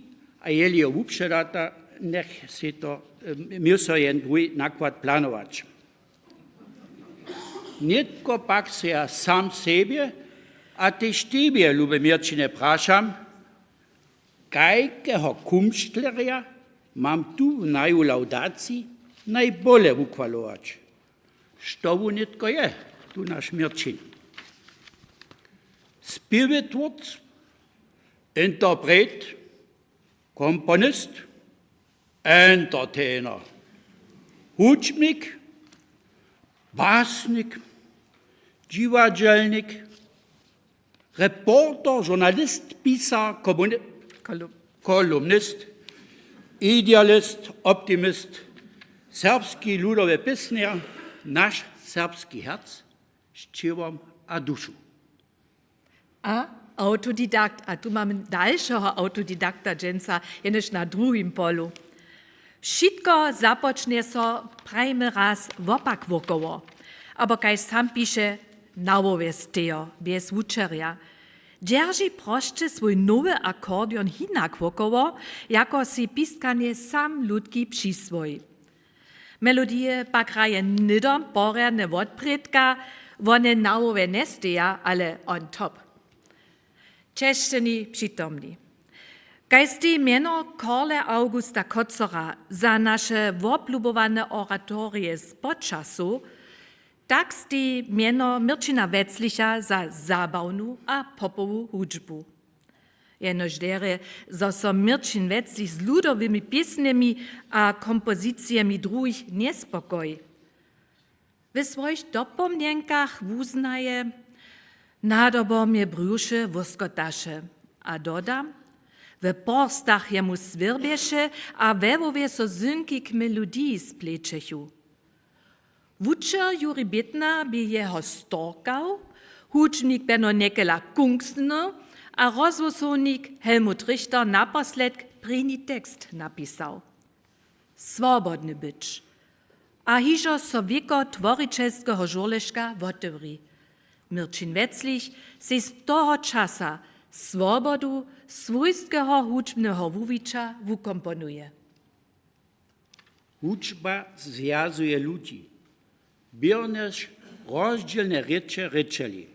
a jeli jo wupředata, njech sej to, e, měł so jen druhi nakład planować. Nětko pak sej ja sam sebje a tež tebje, luby Měrćinje, prašam, kajkeho kumštlerja mam tu w naju lawdaciji najbóle wuchwalować? Što wón nětko je, tu naš Měrćin? Spěwotwórc, interpret, komponist, entertainer, hudźbnik, basnik, dźiwadźelnik, reporter, žurnalist, pisar, komuni-, Kolum- kolumnist, idealist, optimist, serbski ludowy pěsnjar, naš serbski herc z ćěłom a dušu. A autodidakt, a tu mamy dalšeho autodidakta dźensa, jenož na druhim polu. Wšitko započnje so, prajmy raz, wopak wokoło. Abo kaž sam piše, na hłowje stejo, bjez wučerja. Dźerži prosće swój nowy akordeon hinak wokoło, jako sej pistkanje sam ludki přiswoji. Melodije pak hraje hnydom porjadne wotprědka, wone na hłowje njesteja, ale on top. Česćeni přitomni. Kaž steji mjeno Korle Augusta Kocora za naše woblubowane oratorije z počasu, tak steji mjeno Měrćina Weclicha za zabawnu a popowu hudźbu. Jenož derje, zo so Měrćin Weclich z ludowymi pěsnjemi a kompozicijemi druhich njespokoji. We swojich dopomnjenkach wuznaje: „Nadobor mje brjuše wóskotaše“, a doda: „We porstach jemu swěrbješe a we hłowje so zynki k melodiji splećechu.“ Wučer Juri Bětna bě jeho storkał, hudźbnik Beno Njekela kunksnył a rozhłosownik Helmut Richter naposledk prěni tekst napisał. Swobodny być. A hižo so wěko tworićelskeho žurleška wotewri. Měrćin Weclich sej z toho časa swobodu swójskeho hudźbneho wuwića wukomponuje. Hudźba zwjazuje ludźi, běrnjež rozdźělne rěče rěčeli.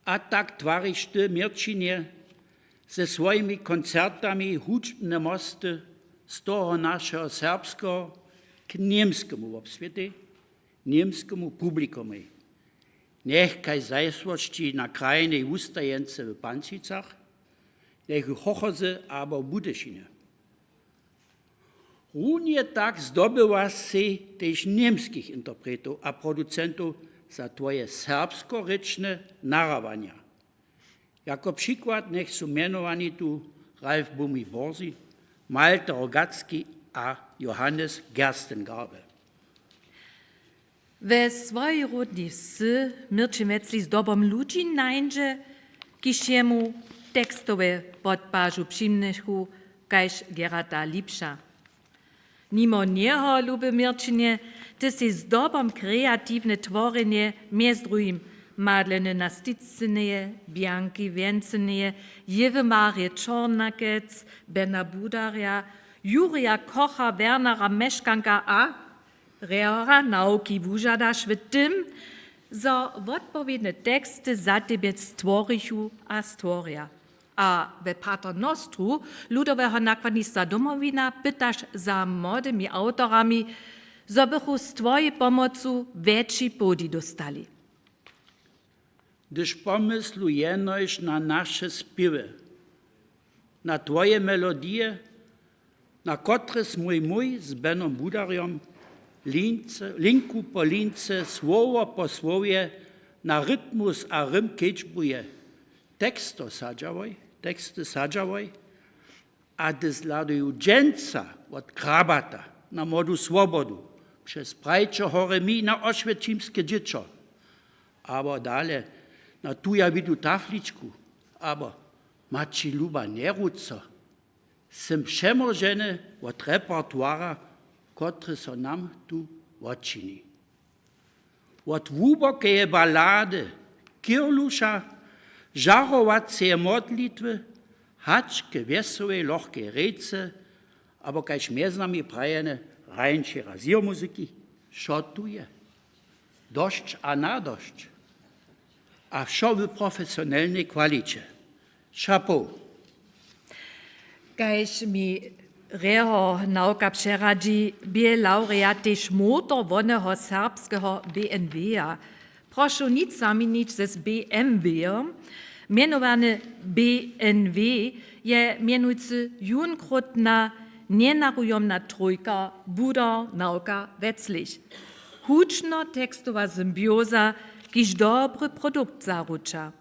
A tak twariš ty, Měrćinje, ze swojimi koncertami hudźbne mosty z toho našeho serbskeho k němskemu wobswětej, němskemu publikumej. Njech kaž zajsłosći na krajnej wustajence w Pančicach, njech w Hochozy abo w Budyšinje. Runje tak zdobywa sej tež němskich interpretow a producentow za twoje serbskorěčne nahrabanja. Jako přikład njech su mjenowani tu Ralf Bumi-Borsi, Malte Rogacki a Johannes Gerstengarbe. We swojej ródnej wsy Měrćin Weclich zdobom ludźi nańdźe, kiž jemu tekstowe podpažu přimnjechu, kaž Gerata Lipša. Nimo njeho, luby Měrćinje, ty sej zdobom kreatiwne tworjenje mjez druhim Madleny Nasticneje, Bianki Wjenceneje, Jěwy Marje Čornakec, Bena Budarja, Jurija Kocha, Wernera Meškanka a Rehora Nauki wužadaš w tym, zo wotpowědne teksty za tebje stworichu a stworja. A we Paternostru Ludoweho nakładnistwa Domowina pytaš za młodymi awtorami, zo bychu z twojej pomocu wjetši połdi dóstali. Hdyž pomyslu jenož na naše spěwy, na twoje melodije, na kotrež mój mój z Benom Budarjom lince, linku po lince, słowo po słowje, na rytmus a rym kedźbuje, teksto sadźałoj, teksty sadźałoj, a hdyž hladuju dźensa wot Krabata na młodu swobodu, přez Prajče hory mi na Ošwjećimske dźěćo, abo dale na tuja widu tafličku, abo Maći luba, njeruco, sym přemóženy wot repertoira, kotry so nam tu wočini. Wot hłubokeje balady Kirluša, žarowaceje modlitwy, hač k wjesołej lochkej rěce, abo kaž mjez nami prajene, hrajenčej raziomuzyki, wšo tu je. Dosć a nadosć. A wšo w profesionelnej kwaliće. Chapeau. Kaž mi reho nawka přeradźi, bě lawreat tež motor woneho serbskeho B N W-a. Prošu nic zaměnić z B M W-om. Mjenowany B N W je mjenujcy jónkrótna njenarujomna trójka, budar nawka weclich. Hudźbno-tekstowa symbioza, kiž dobry produkt zaruča.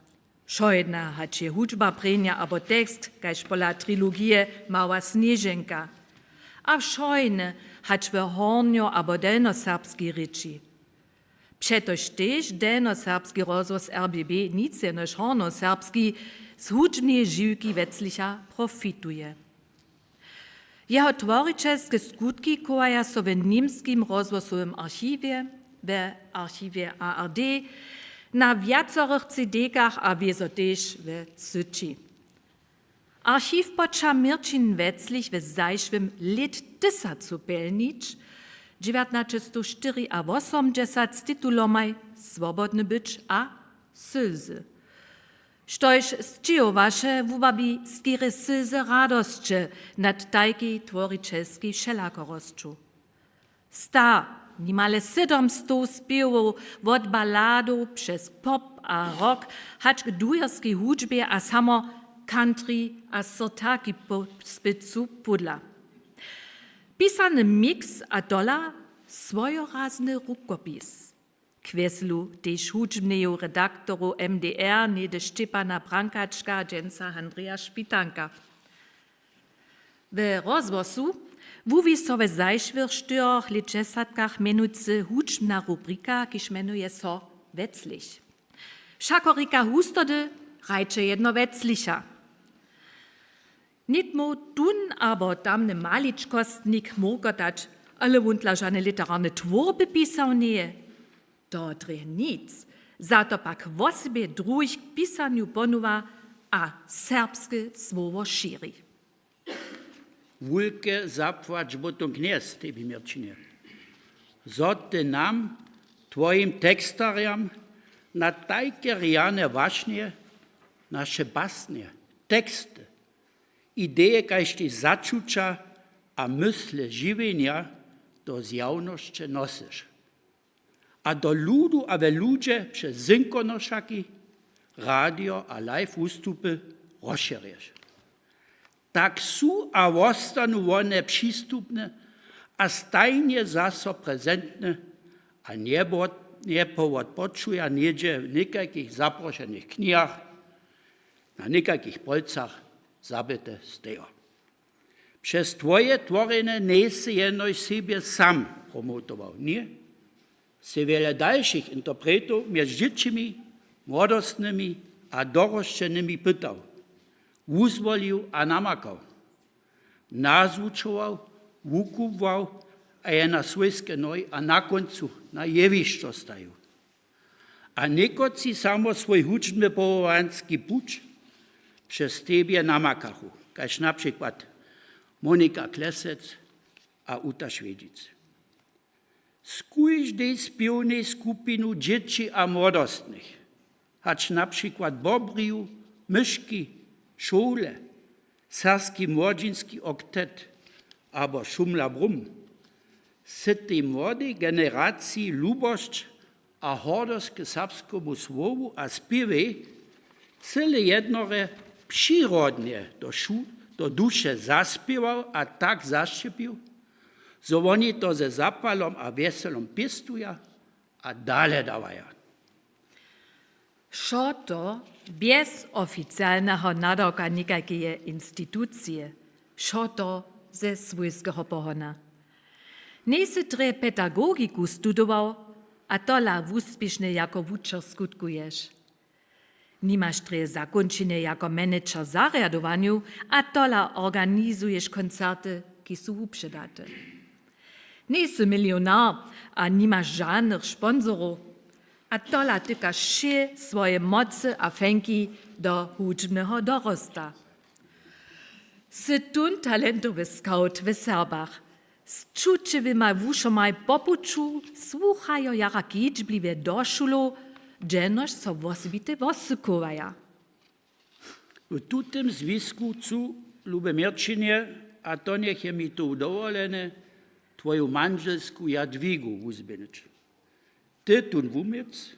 Wšojedna, hač je hudźba prěnja abo tekst, kaž pola trilogije Mała Snježenka. A wšojne, hač w hornjo- abo delnjoserbskej rěči. Přetož tež delnjoserbski rozhłos R B B, nic jenož hornjoserbski, z hudźbneje žiwki Weclicha profituje. Jeho tworićelske skutki chowaja so w Němskim rozhłosowym archiwje, w archiwje A R D, na wjacorych C D-kach a wězo tež w syći. Archiw poča Měrćin Weclich w zašłym lěttysacu pjelnić, dźewjatnaćestowštyriawosomdźesat, z titulomaj Swobodny być a Sylzy. Štož sćěhowaše, wuwabi skerje sylze radosće nad tajkej tworićelskej wšelakorosću. Sta, nimale sydomstow spěwow, wot baladow přez pop a rock hač k dujerskej hudźbje a samo country a syrtaki po spěcu pódla. Pisany miks a tola swojorazny rukopis. Kwjeslu tež hudźbneju redaktorow M D R, něhdy Šćepana Brankačka, dźensa Andreja Špitanka. W rozhłosu wuwi so w zašłych štyrjoch lětdźesatkach mjenujcy hudźbna rubrika, kiž mjenuje so Weclich. Wšako rěka hustody, hrajće jedno Weclicha. Nětmu tón abo tamny maličkostnik murkotać, ale wón dla žane literarne twórby pisał njeje. To drje nic. Za to pak wosebje druhich k pisanju ponuwa a serbske słowo šěri. Wulke zapłać potom knjez tebi, Měrćinje, zo ty nam, twojim tekstarjam, na tajke rjane wašnje, naše basnje, teksty, ideje kaž tež začuća a mysle žiwjenja do zjawnosće nosyš. A do ludu a we ludźe přez synkonošaki, radio a live wustupy rozšěrješ. Tak su a wostanu wone přistupne a stajnje zaso prezentne a njepowot-, njepowotpočuja něhdźe w někajkich zaprošenych knihach, na někajkich polcach zabite stejo. Přez twoje tworjenje njejsy jenož sebje sam promotował, ně? Sej wjele dalšich interpretow mjez dźěćimi, młodostnymi a dorosćenymi pytał, wuzwolił a namakał, nazwučował, wukubłał a je na swójske nohi a na kóncu na jewišćo stajił. A někotři samo swój hudźbny powołanski puć přez tebje namakachu, kaž na přikład Monika Klesec a Uta Šwjedźic. Z kóždej spěwnej skupinu dźěći a młodostnych, hač na přikład Bobriju, Myški, Šowle, Serbski młodźinski oktet abo Šumla Brum, sy tej młodej generaciji lubosć a hordosć k serbskemu słowu a spěwej cyle jednore přirodnje do šu-, do duše zaspěwał a tak zašćěpił, zo woni to ze zapalom a wjeselom pěstuja a dale dawaja. Wšo to bjez oficialneho nadawka někajkeje institucije, wšo to ze swójskeho pohona. Njejsy drje pedagogiku studował a tola wuspěšnje jako wučer skutkuješ. Nimaš drje zakónčenje jako manager zarjadowanju a tola organizuješ koncerty, kiž su wupředate. Njejsy milionar a nimaš žanych sponsorow. A tola tyka wšě swoje mocy a fenki do hudźbneho dorosta. Sy tón talentowy skawt w Serbach. Z čućiwyma wušomaj po puću słuchajo jara kedźbliwje do šulow, dźež so wosebite wosykowaja. W tutym zwisku chcu, lube Měrćinje, a to njeche mi tu dowolene, twoju mandźelsku Jadwigu wuzběhnyć. Ty tón wuměc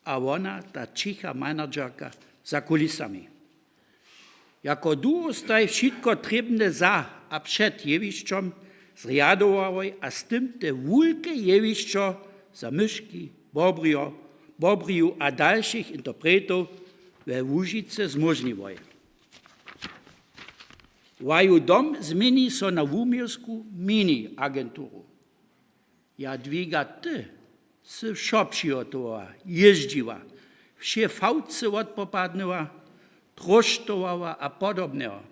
a wona ta ćicha manadžerka za kulisami. Jako duho staj wšitko trěbne za a před jewišćom zrjadowałoj a z tym te wulke jewišćo za Myški, Bobrijo, Bobriju a dalšich interpretow we Łužicy zmóžniłoj. Waju dom změni so na wuměłsku mini agenturu. Jadwiga, ty sy wšo přihotowała, jězdźiła, wše fałcy wotpopadnyła, tróštowała a podobneho.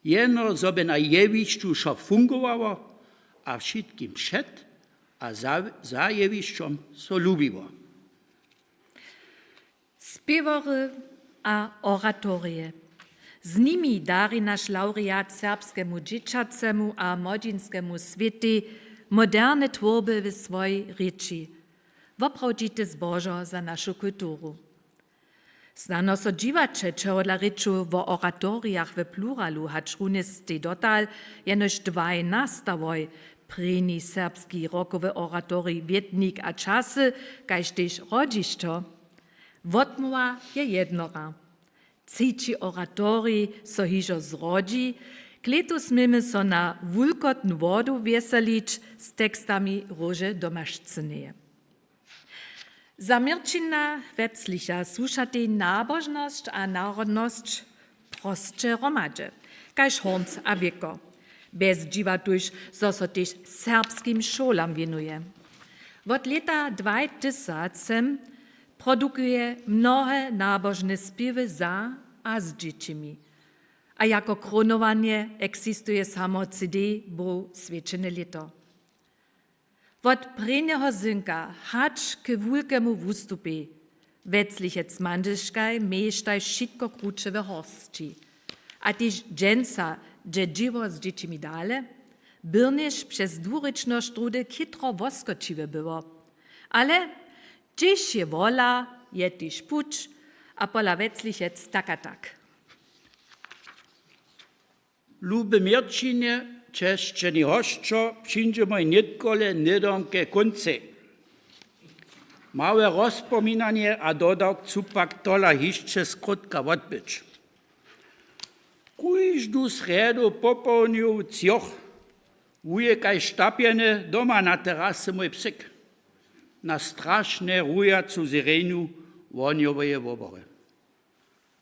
Jeno zo by na jewišću wšo fungowało a wšitkim před a za, za jewišćom so lubiło. Spěwory a oratorije. Z nimi dari naš lawreat Serbskemu dźěćacemu a młodźinskemu swětej moderne twórby w swojej rěči. Woprawdźite zbožo za našu kulturu. Snano so dźiwaće, čehodla rěču wo oratorijach w pluralu, hačrunje stej dotal jenož dwaj nastawoj: prěni serbski rockowy oratorij Wětnik a časy, kaž tež Hrodźišćo. Wotmołwa je jednora. Třeći oratorij so hižo zrodźi. Klětu směmy so na wulkotnu wodu wjeselić z tekstami Róže Domašcyneje. Za Měrćina Weclicha słušatej nabožnosć a narodnosć prosće hromadźe, kaž hornc a wěko. Bjez dźiwa tuž, zo so tež serbskim šołam wěnuje. Wot lěta dwaj tysac produkuje mnohe nabožne spěwy za a z dźěćimi. A jako kronowanje eksistuje samo C D bow Swjećene lěto. Wot prěnjeho zynka hač k wulkemu wustupej Weclichec Mandliškaj měještaj wšitko kruće w horsći. A tež dźensa dźe dźěło z dźěćimi dale, byrnjež přez dwurěčnosć druhdy chětro woskočiwe było. Ale hdźež je wola, je tež puć, a pola Weclichec tak a tak. Lube Měrćinje, česćeni hosćo, přińdźemoj nětkole hnydom ke kóncej. Małe rozpominanje a dodawk chcu pak tola hišće skrótka wotbyć. Kóždu srjedu popołdnju třoch wuje kaž štapjeny doma na terasy mój psyk na strašne rujacu sirenju wohnjoweje wobory.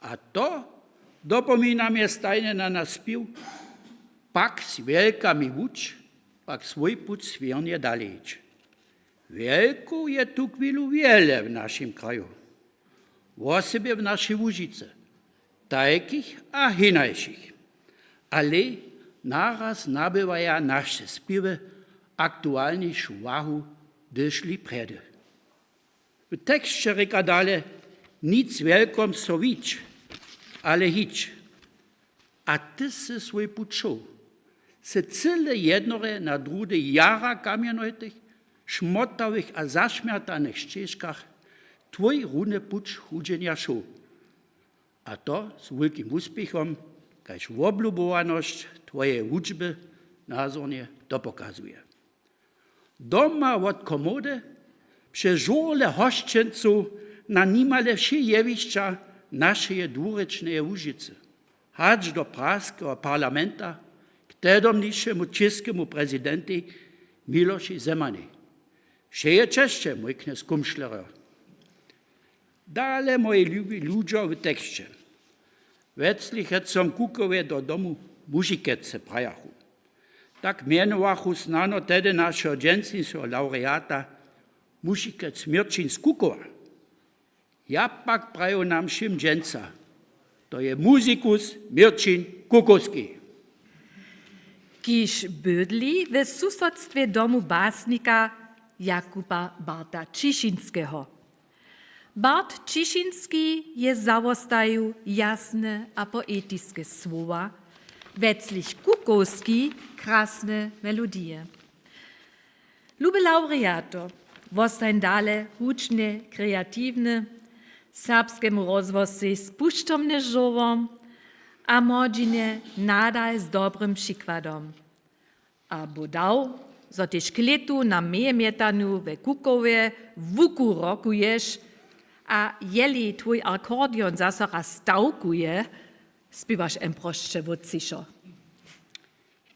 A to dopomina mje stajnje na naš spěw: Pak z wjelkami wuč, pak swój put swěrnje dale jědź. Wjelkow je tu chwilu wjele w našim kraju, wosebje w našej Łužicy, tajkich a hinašich. Ale naraz nabywaja naše spěwy aktualnišu wahu, hdyž li prjedy. W teksće rěka dale: Nic wjelkom so wić, ale hić. A ty sy swój put šoł. Sy cyle jednore na druhdy jara kamjenojtych, šmotawych a zašmjertanych šćežkach twój runy put chudźenja šoł. A to z wulkim wuspěchom, kaž woblubowanosć twojeje wučby nazornje dopokazuje. Doma wot komody, přez žurle hosćencow, na nimale wšě jewišća našeje dwurěčneje Łužicy, hač do praskeho parlamenta k tedomnišemu čěskemu prezidentej Milošej Zemanej. Wšeje česće, mój knjez Kumšlerjo. Dale, moji lubi ludźo, w teksće. Weclichecom Kukowje do domu Mužikece prajachu. Tak mjenowachu snano tehdy našeho dźensnišeho lawreata Mužikec Měrćin z Kukowa. Ja pak praju nam wšěm dźensa: To je muzikus Měrćin Kukowski, kiž bydli w susodstwje domu basnika Jakuba Barta Ćišinskeho. Bart Ćišinski je zawostajił jasne a poetiske słowa, Weclich Kukowski krasne melodije. Lube lawreato, wostań dale hudźbnje kreatiwny, serbskemu rozhłosej spuštomne žołho a młodźinje nadal z dobrym přikładom. A bodał, zo tež klětu na mejemjetanu we Kukowje łuku rokuješ a jeli twój akordeon zaso raz stawkuje, spěwaš jen prosće wot cišo.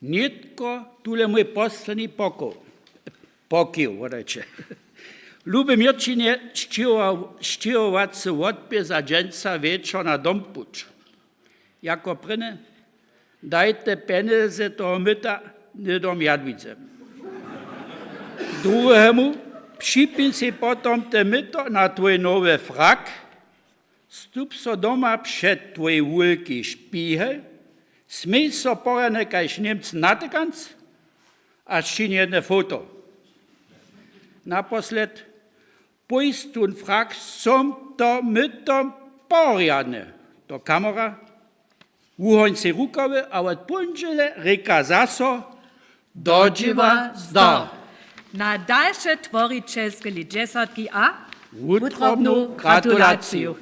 Nětko tule mój posledni pokoł, pokił, wodajće. Lube měrćinje, sćěhowa-, sćěhowacy wotpěr za dźensa wječor na dompuć. Jako prěnje, dajte pjenjezy toho myta hnydom Jadwidze. Druhemu, připin sej potom te myto na twój nowy frak, stup so doma před twój wulki špihel, smej so porjadnje kaž Němc na tykanc a sčin jedne foto. Naposled, pójs tón frak z tom mytom porjadnje do kamora, wuhoń sej rukawy a wot póndźele rěka zaso: Do dźěła zdar. Na dalše tworićelske lětdźesatki a wutrobnu gratulaciju.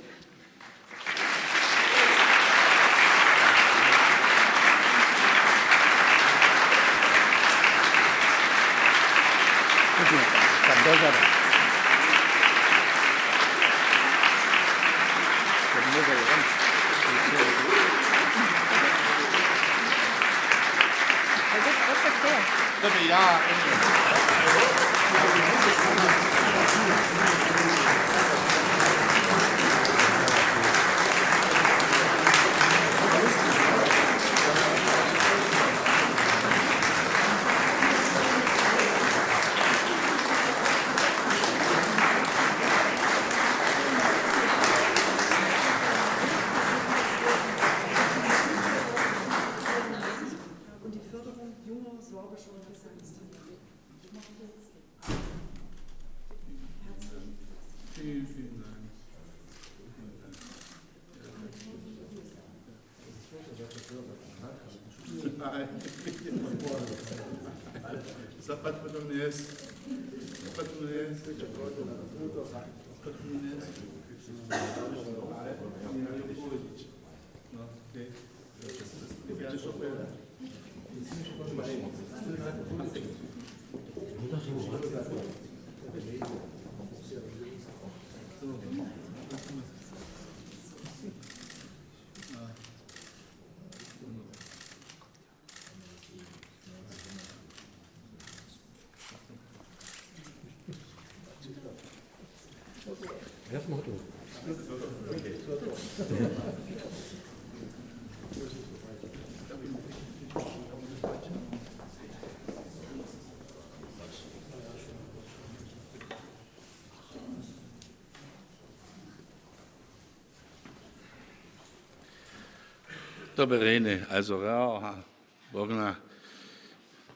To bě rjeny, also Reor a Bogna.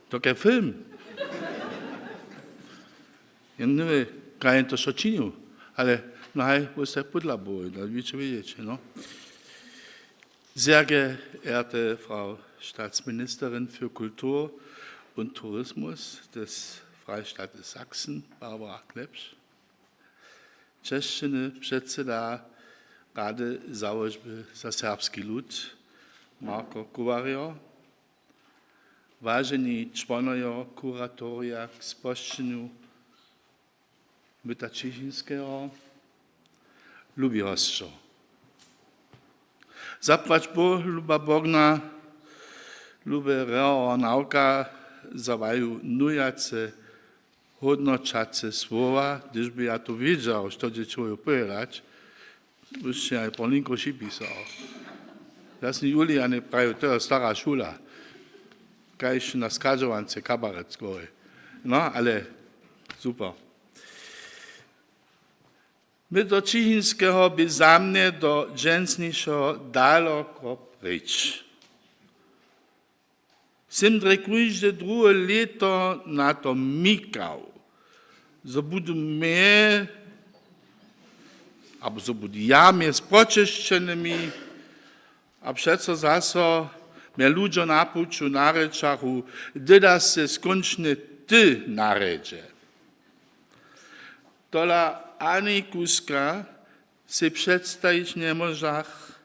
To je film. Ja nie wiem, kaj to so činił, ale no haj, bo se pudla było, no wiecie, wiecie, no. Sehr geehrte Frau Staatsministerin für Kultur und Tourismus des Freistaates Sachsen, Barbara Klepsch, česćeny předsyda Rady Załožby za serbski lud Marko Kowarjo, waženi čłonojo kuratorija k spožčenju myta Ćišinskeho, lubi hosćo. Zapłać Bóh, luba Bogna, lube Reor Nawka, za waju nujace hódnoćace słowa, hdyž by ja to wědźał, što dźe čłowjek powědać, byš ja polinko šipisał. Ja sym Julijan prajił, to je stara šula. Kaž na schadźowance kabaret skórej. No, ale super. Myto Ćišinskeho bě za mnje do dźensnišeho daloko preč. Sym drje kóžde druhe lěto na to mikał, zo budu mje abo zo budu ja mjez poćešćenymi, a přeco zaso mje ludźo na puću narěčachu, hdy daš sej skónčnje ty na rjedźe. Tola ani kuska sej předstajić njemóžach,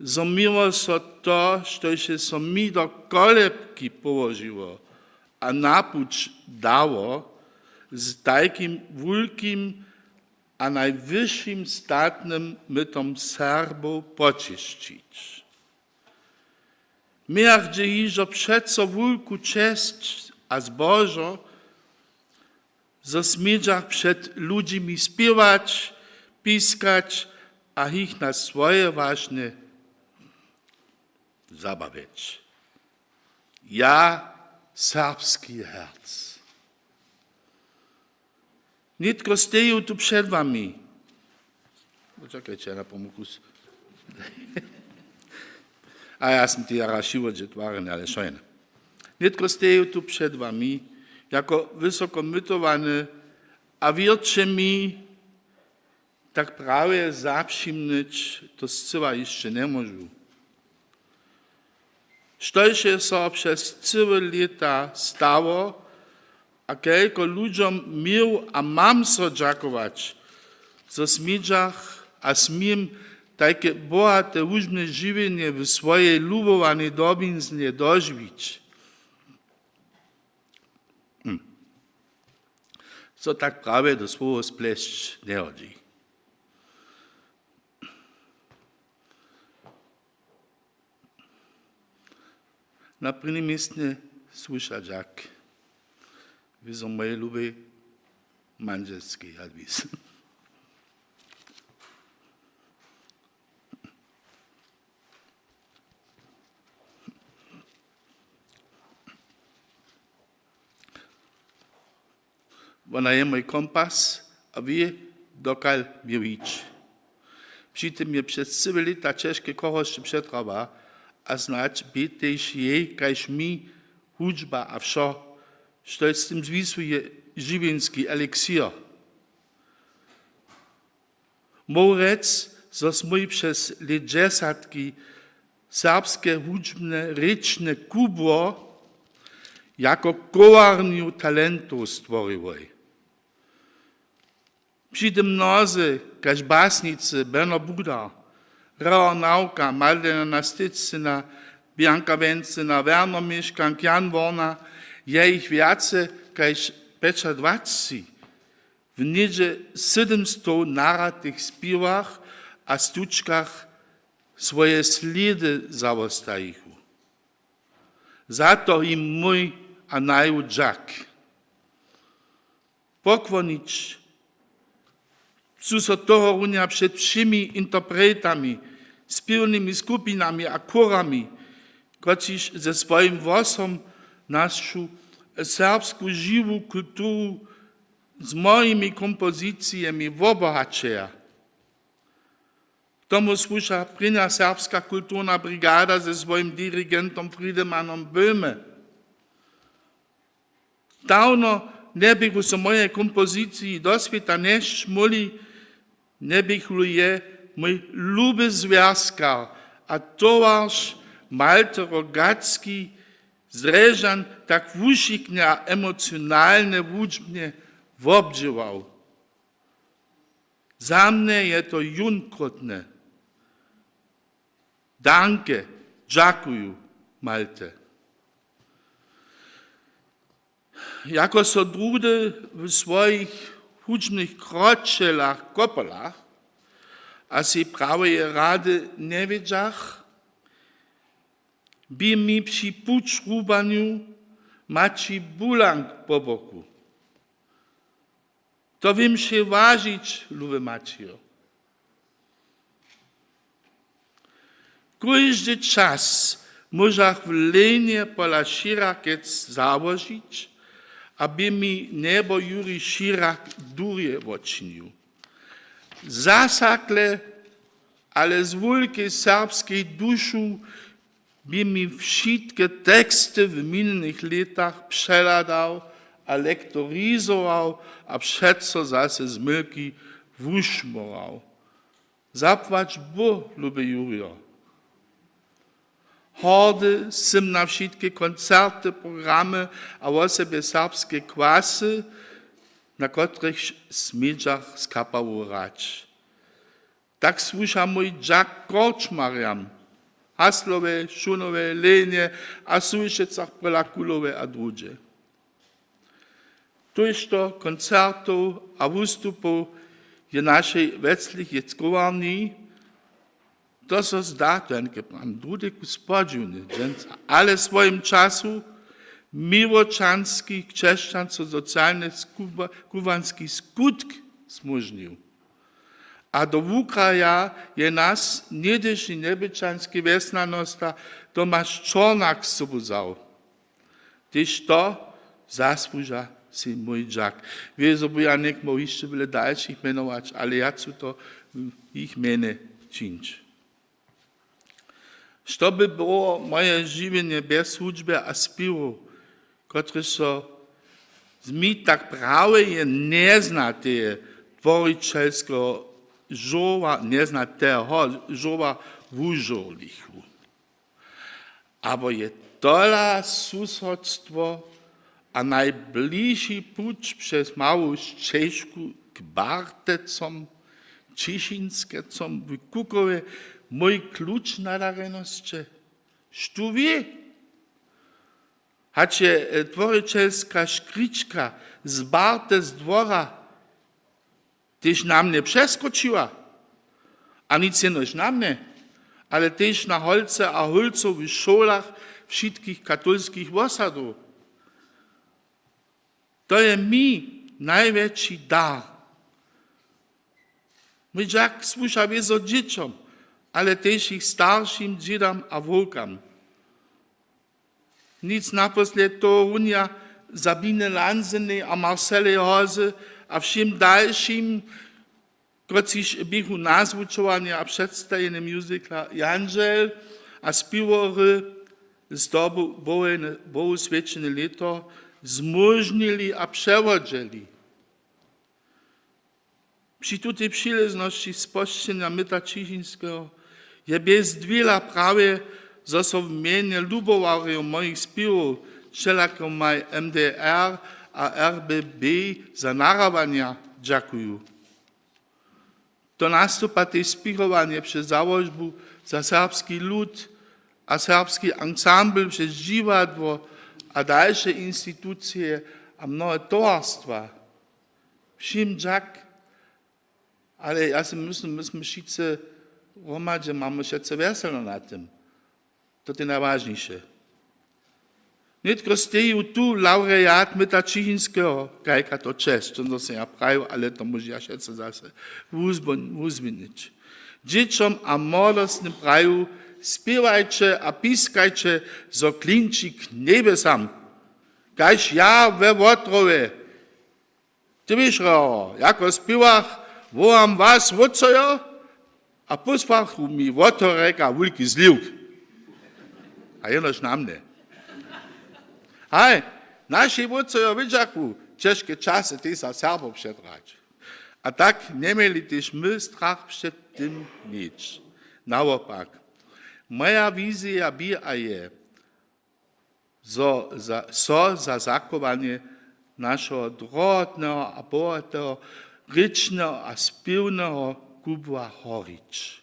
zo měło so to, štož je so mi do kolebki połožiło a na puć dało, z tajkim wulkim a najwyšim statnym mytom Serbow poćěšćić. Mějach dźě hižo přeco wulku česć a zbožo, zo smědźach před ludźimi spěwać, piskać a jich na swoje wašnje zabawjeć. Ja, serbski herc. Nětko steju tu před wami. Počakajće, ja na pomokus. A ja sym ti jara šiwo dźě twarjeny, ale šojne. Nětko steju tu před wami, jako wysoko mytowany, a wěrće mi, tak prawje zapřimnyć to scyła hišće njemóžu. Štož je so přez cyłe lěta stało a kelko ludźom měł a mam so dźakować, zo smědźach a směm tajke bohate hudźbne žiwjenje w swojej lubowanej dobiznje dožiwić. Hm. Co tak prawje do słowow splesć njehodźi. Na prěnim městnje słuša dźak. Wy zo mojej lubej mandźelskej Jadwizy. Wona je mój kompas a wě, dokal měł hić. Při tym je přez cyłe lěta ćežke chorosće přetrała a snadź bě tež jej, kaž mi, hudźba a wšo, štož z tym zwisuje, žiwjenski eliksir. Móhł rjec, zo smój přez lětdźesatki serbske hudźbne rěčne kubło jako kowarnju talentow stworiłoj. Při tym mnozy, kaž basnicy Beno Budar, Reor Nawka, Madlena Nastycyna, Bianka Wencyna, Werner Měškank, Jan Worna, je jich wjace kaž pjećadwaceći, w něhdźe sydomstow naratych spěwach a stučkach swoje slědy zawostajichu. Za to jim mój a naju dźak. Pokłonić chcu so tohorunja před wšěmi interpretami, spěwnymi skupinami a chórami, kotřiž ze swojim hłosom našu serbsku žiwu kulturu z mojimi kompozicijemi wobohaćeja. K tomu słuša prěnja Serbska kulturna brigada ze swojim dirigentom Friedemanom Böhme. Dawno njeběchu so moje kompoziciji do swěta nješmóhli, njeběchu je mój luby zwjazkar a towarš Malte Rogatski z Drježdźan tak wušiknje a emocionalnje hudźbnje wobdźěłał. Za mnje je to jónkrótne. Danke, dźakuju, Malte. Jako so druhdy w swojich hudźbnych kročelach, kopolach a sej praweje rady njewědźach, bě mi při pućrubanju Maćij Bulank po boku. To wěm wšě wažić, luby Maćijo. Kóždy čas móžach w Lenje pola Širakec załožić, a bě mi njebo Juri Širak durje wočinił. Zasakle, ale z wulkej serbskej dušu bě mi wšitke teksty w minjenych lětach přehladał a lektorizował a přeco zaso z mylki wušmórał. Zapłać Bóh, luby Jurjo. Hordy sym na wšitke koncerty, programy a wosebje serbske kwasy, na kotrychž smědźach z kapałow hrać. Tak słuša mój dźak korčmarjam, Haslowje, Šunowje, Lenje a Sulšecach pola Kulowje a druhdźe. Tójšto koncertow a wustupow je našej wjeclich jětkowarni. To so zda, to je drudy kus podźiwny dźensa, ale w swojim času miłočanski křesćansko-socialny kubanski skutk zmóžnił. A do wukraja je nas něhdyši njebyćanski wjesnjanosta Tomaš Čornak sobu wzał. Tež to zasłuža sej mój dźak. Wězo by ja něk móhł hišće wjele dalšich mjenować, ale ja chcu to jich mjenje čińć. Što by było moje žiwjenje bjez hudźbje a spěwow, kotryž so z mi tak prawje njeznateje tworićelskeho žurła, njeznateho žurła wužurlichu? Abo je tola susodstwo a najbliži puć přez mału šćežku k Bartecom, Ćišińskecom w Kukowje mój kluč nadarjenosće? Štó wě? Hač je tworićelska škrička z Bartec dwora tež na mnje přeskočiła. A nic jenož na mnje, ale tež na holce a hólcow w šolach wšitkich katolskich wosadow. To je mi najwjetši dar. Mój dźak słuša wězo dźěćom, ale tež jich staršim, dźědam a wowkam. Nic naposled tohorunja Sabiny Lansenej a Marcely Hozy a wšěm dalšim, kotřiž běchu na zwučowanje a předstajenje musicla Jandźel a spěwory z dobu Bohu swjećene lěto zmóžnili a přewodźeli. Při tutej přiležnosći spožčenja myta Ćišińskeho je bjez dwěla prawje, zo so w mjenje lubowarjow mojich spěwow, wšelakymaj M D R a R B B za narjadanja, dźakuju. To nastupa tež spěchowanje přez Załožbu za serbski lud a Serbski ansambl přez dźiwadło a dalše institucije a mnohe towarstwa. Wšěm dźak, ale ja sej myslim, my smy wšitcy hromadźe, mamy wšetcy wjeselo na tym. To je najwažniše. Nětko steju tu lawreat myta Ćišińskeho, kajka to česć, to so ja prajił, ale to móžu ja wšetcy zase wuzbon-, wuzběhnyć. Dźěćom a młodostnym praju: Spěwajće a piskajće, zo klinči k njebjesam, kaž ja we wotrowje. Ty wěš, Rjaro, jako spěwach wołam was wótcojo, a pósłachu mi wotorjeka wulki zliwk. A jenož na mnje. Haj, našej wótcojo wědźachu ćežke časy tež za Serbow předrać. A tak njeměli tež my strach před tym měć. Nawopak, moja wizija bě a je, zo za, so za zachowanje našeho drohotneho a bohateho rěčneho a spěwneho kubła horić.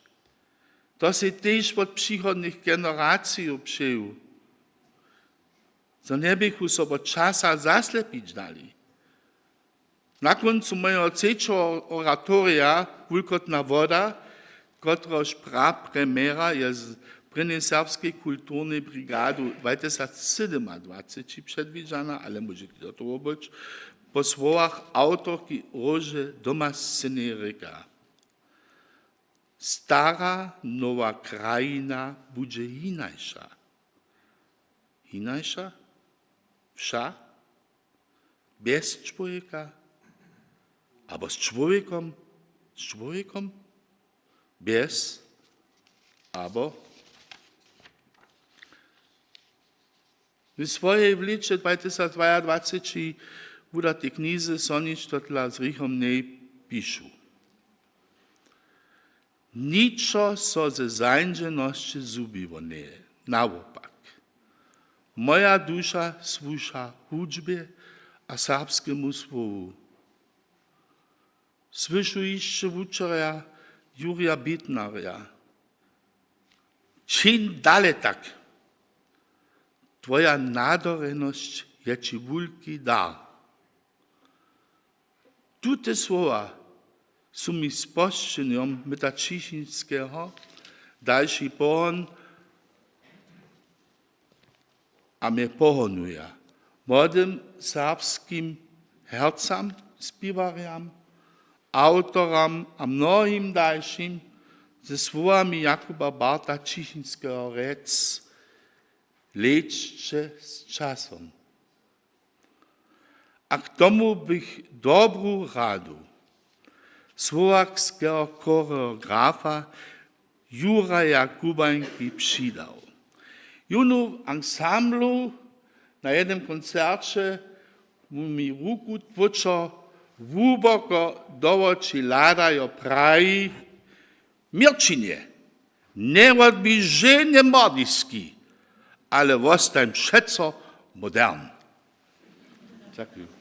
To sej tež wot přichodnych generacijow přeju, zo njeběchu so wot časa zaslepić dali. Na kóncu mojeho třećeho oratorija Wulkotna woda, kotrehož prapremjera je z prěnjej serbskej kulturnej brigadu dwatysacsydomadwaceći předwidźana, ale móžeće to wobydźeć, po słowach awtorki Róže Domascynej rěka: Stara nowa krajina budźe hinaša. Hinaša? Wša? Bjez čłowjeka? Abo z čłowjekom? Z čłowjekom? Bjez? Abo? W swojej w lěće dwatysacdwajadwaceći wudatej knize so ničtotla z hrěchom njej pišu. Ničo so ze zańdźenosće zhubiło njeje. Nawopak, moja duša słuša hudźbje a serbskemu słowu. Słyšu hišće wučerja Jurja Bitnarja: Čiń dale tak. Twoja nadorjenosć je ći wulki dar. Tute słowa su mi spožčenjom myta Ćišinskeho dalši pohon a mje pohonuja młodym serbskim hercam, spiwarjam, awtoram a mnohim dalšim ze słowami Jakuba Barta Ćišinskeho rjec: Lećće z časom. A k tomu bych dobru radu słowakskeho choreografa Juraja Kubańki přidał. Jónu w ansamblu na jednym koncerće mu mi ruku tłóčo hłuboko do woči hladajo, praji: Měrćinje, njewotbij ženje mordiski, ale wostań přeco modern. Dźakuju.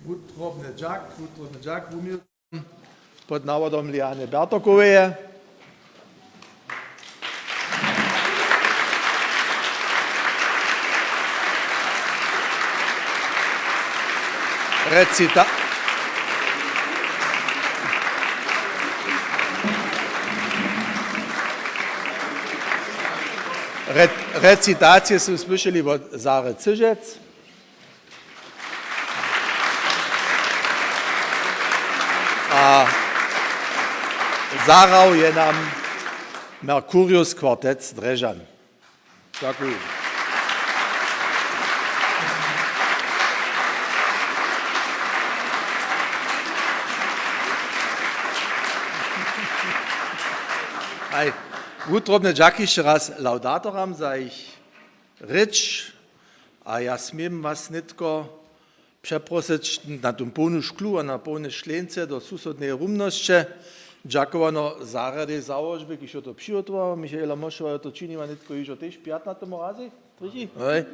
Wutrobny dźak, wutrobny dźak wuměłcam pod nawodom Liany Bertokoweje. Recita-, Re-, recitacije su słyšeli wot Zary Cyžec. A zahrał je nam Mercurius Quartet z Drježdźan. Dźakuju. Haj, wutrobny dźak hišće raz laudatoram za jich rěč. A ja směm was nětko přeprosyć na tu połnu šklu a na połne šleńce do susodneje rumnosće. Dźakowano zarjadej załožby, kiž jo to přihotował. Michaela Mošowa jo to činiła nětko hižo tež pjatnatemu razy. Trěchi? Hoj.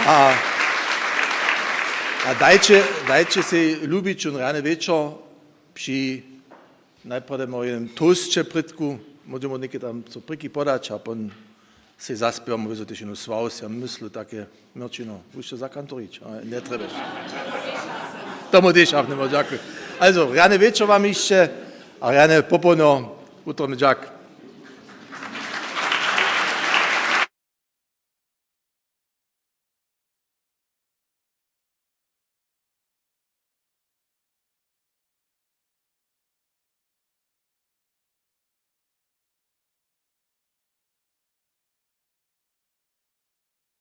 A, a dajće, dajće sej lubić wón rjany wječor při najprjedy móhł jednym toasće prědku, móžemy něke tam co prěki podać a pon sej zaspěwamy wězo tež jednu sławosć, ja myslu, take, Měrćino, budźeš to zakantorić? A, njetrjebješ. Tomu tež hafnemo, dźakuj. Also, rjany wječor wam hišće a rjane popołdnjo, wutrobny dźak.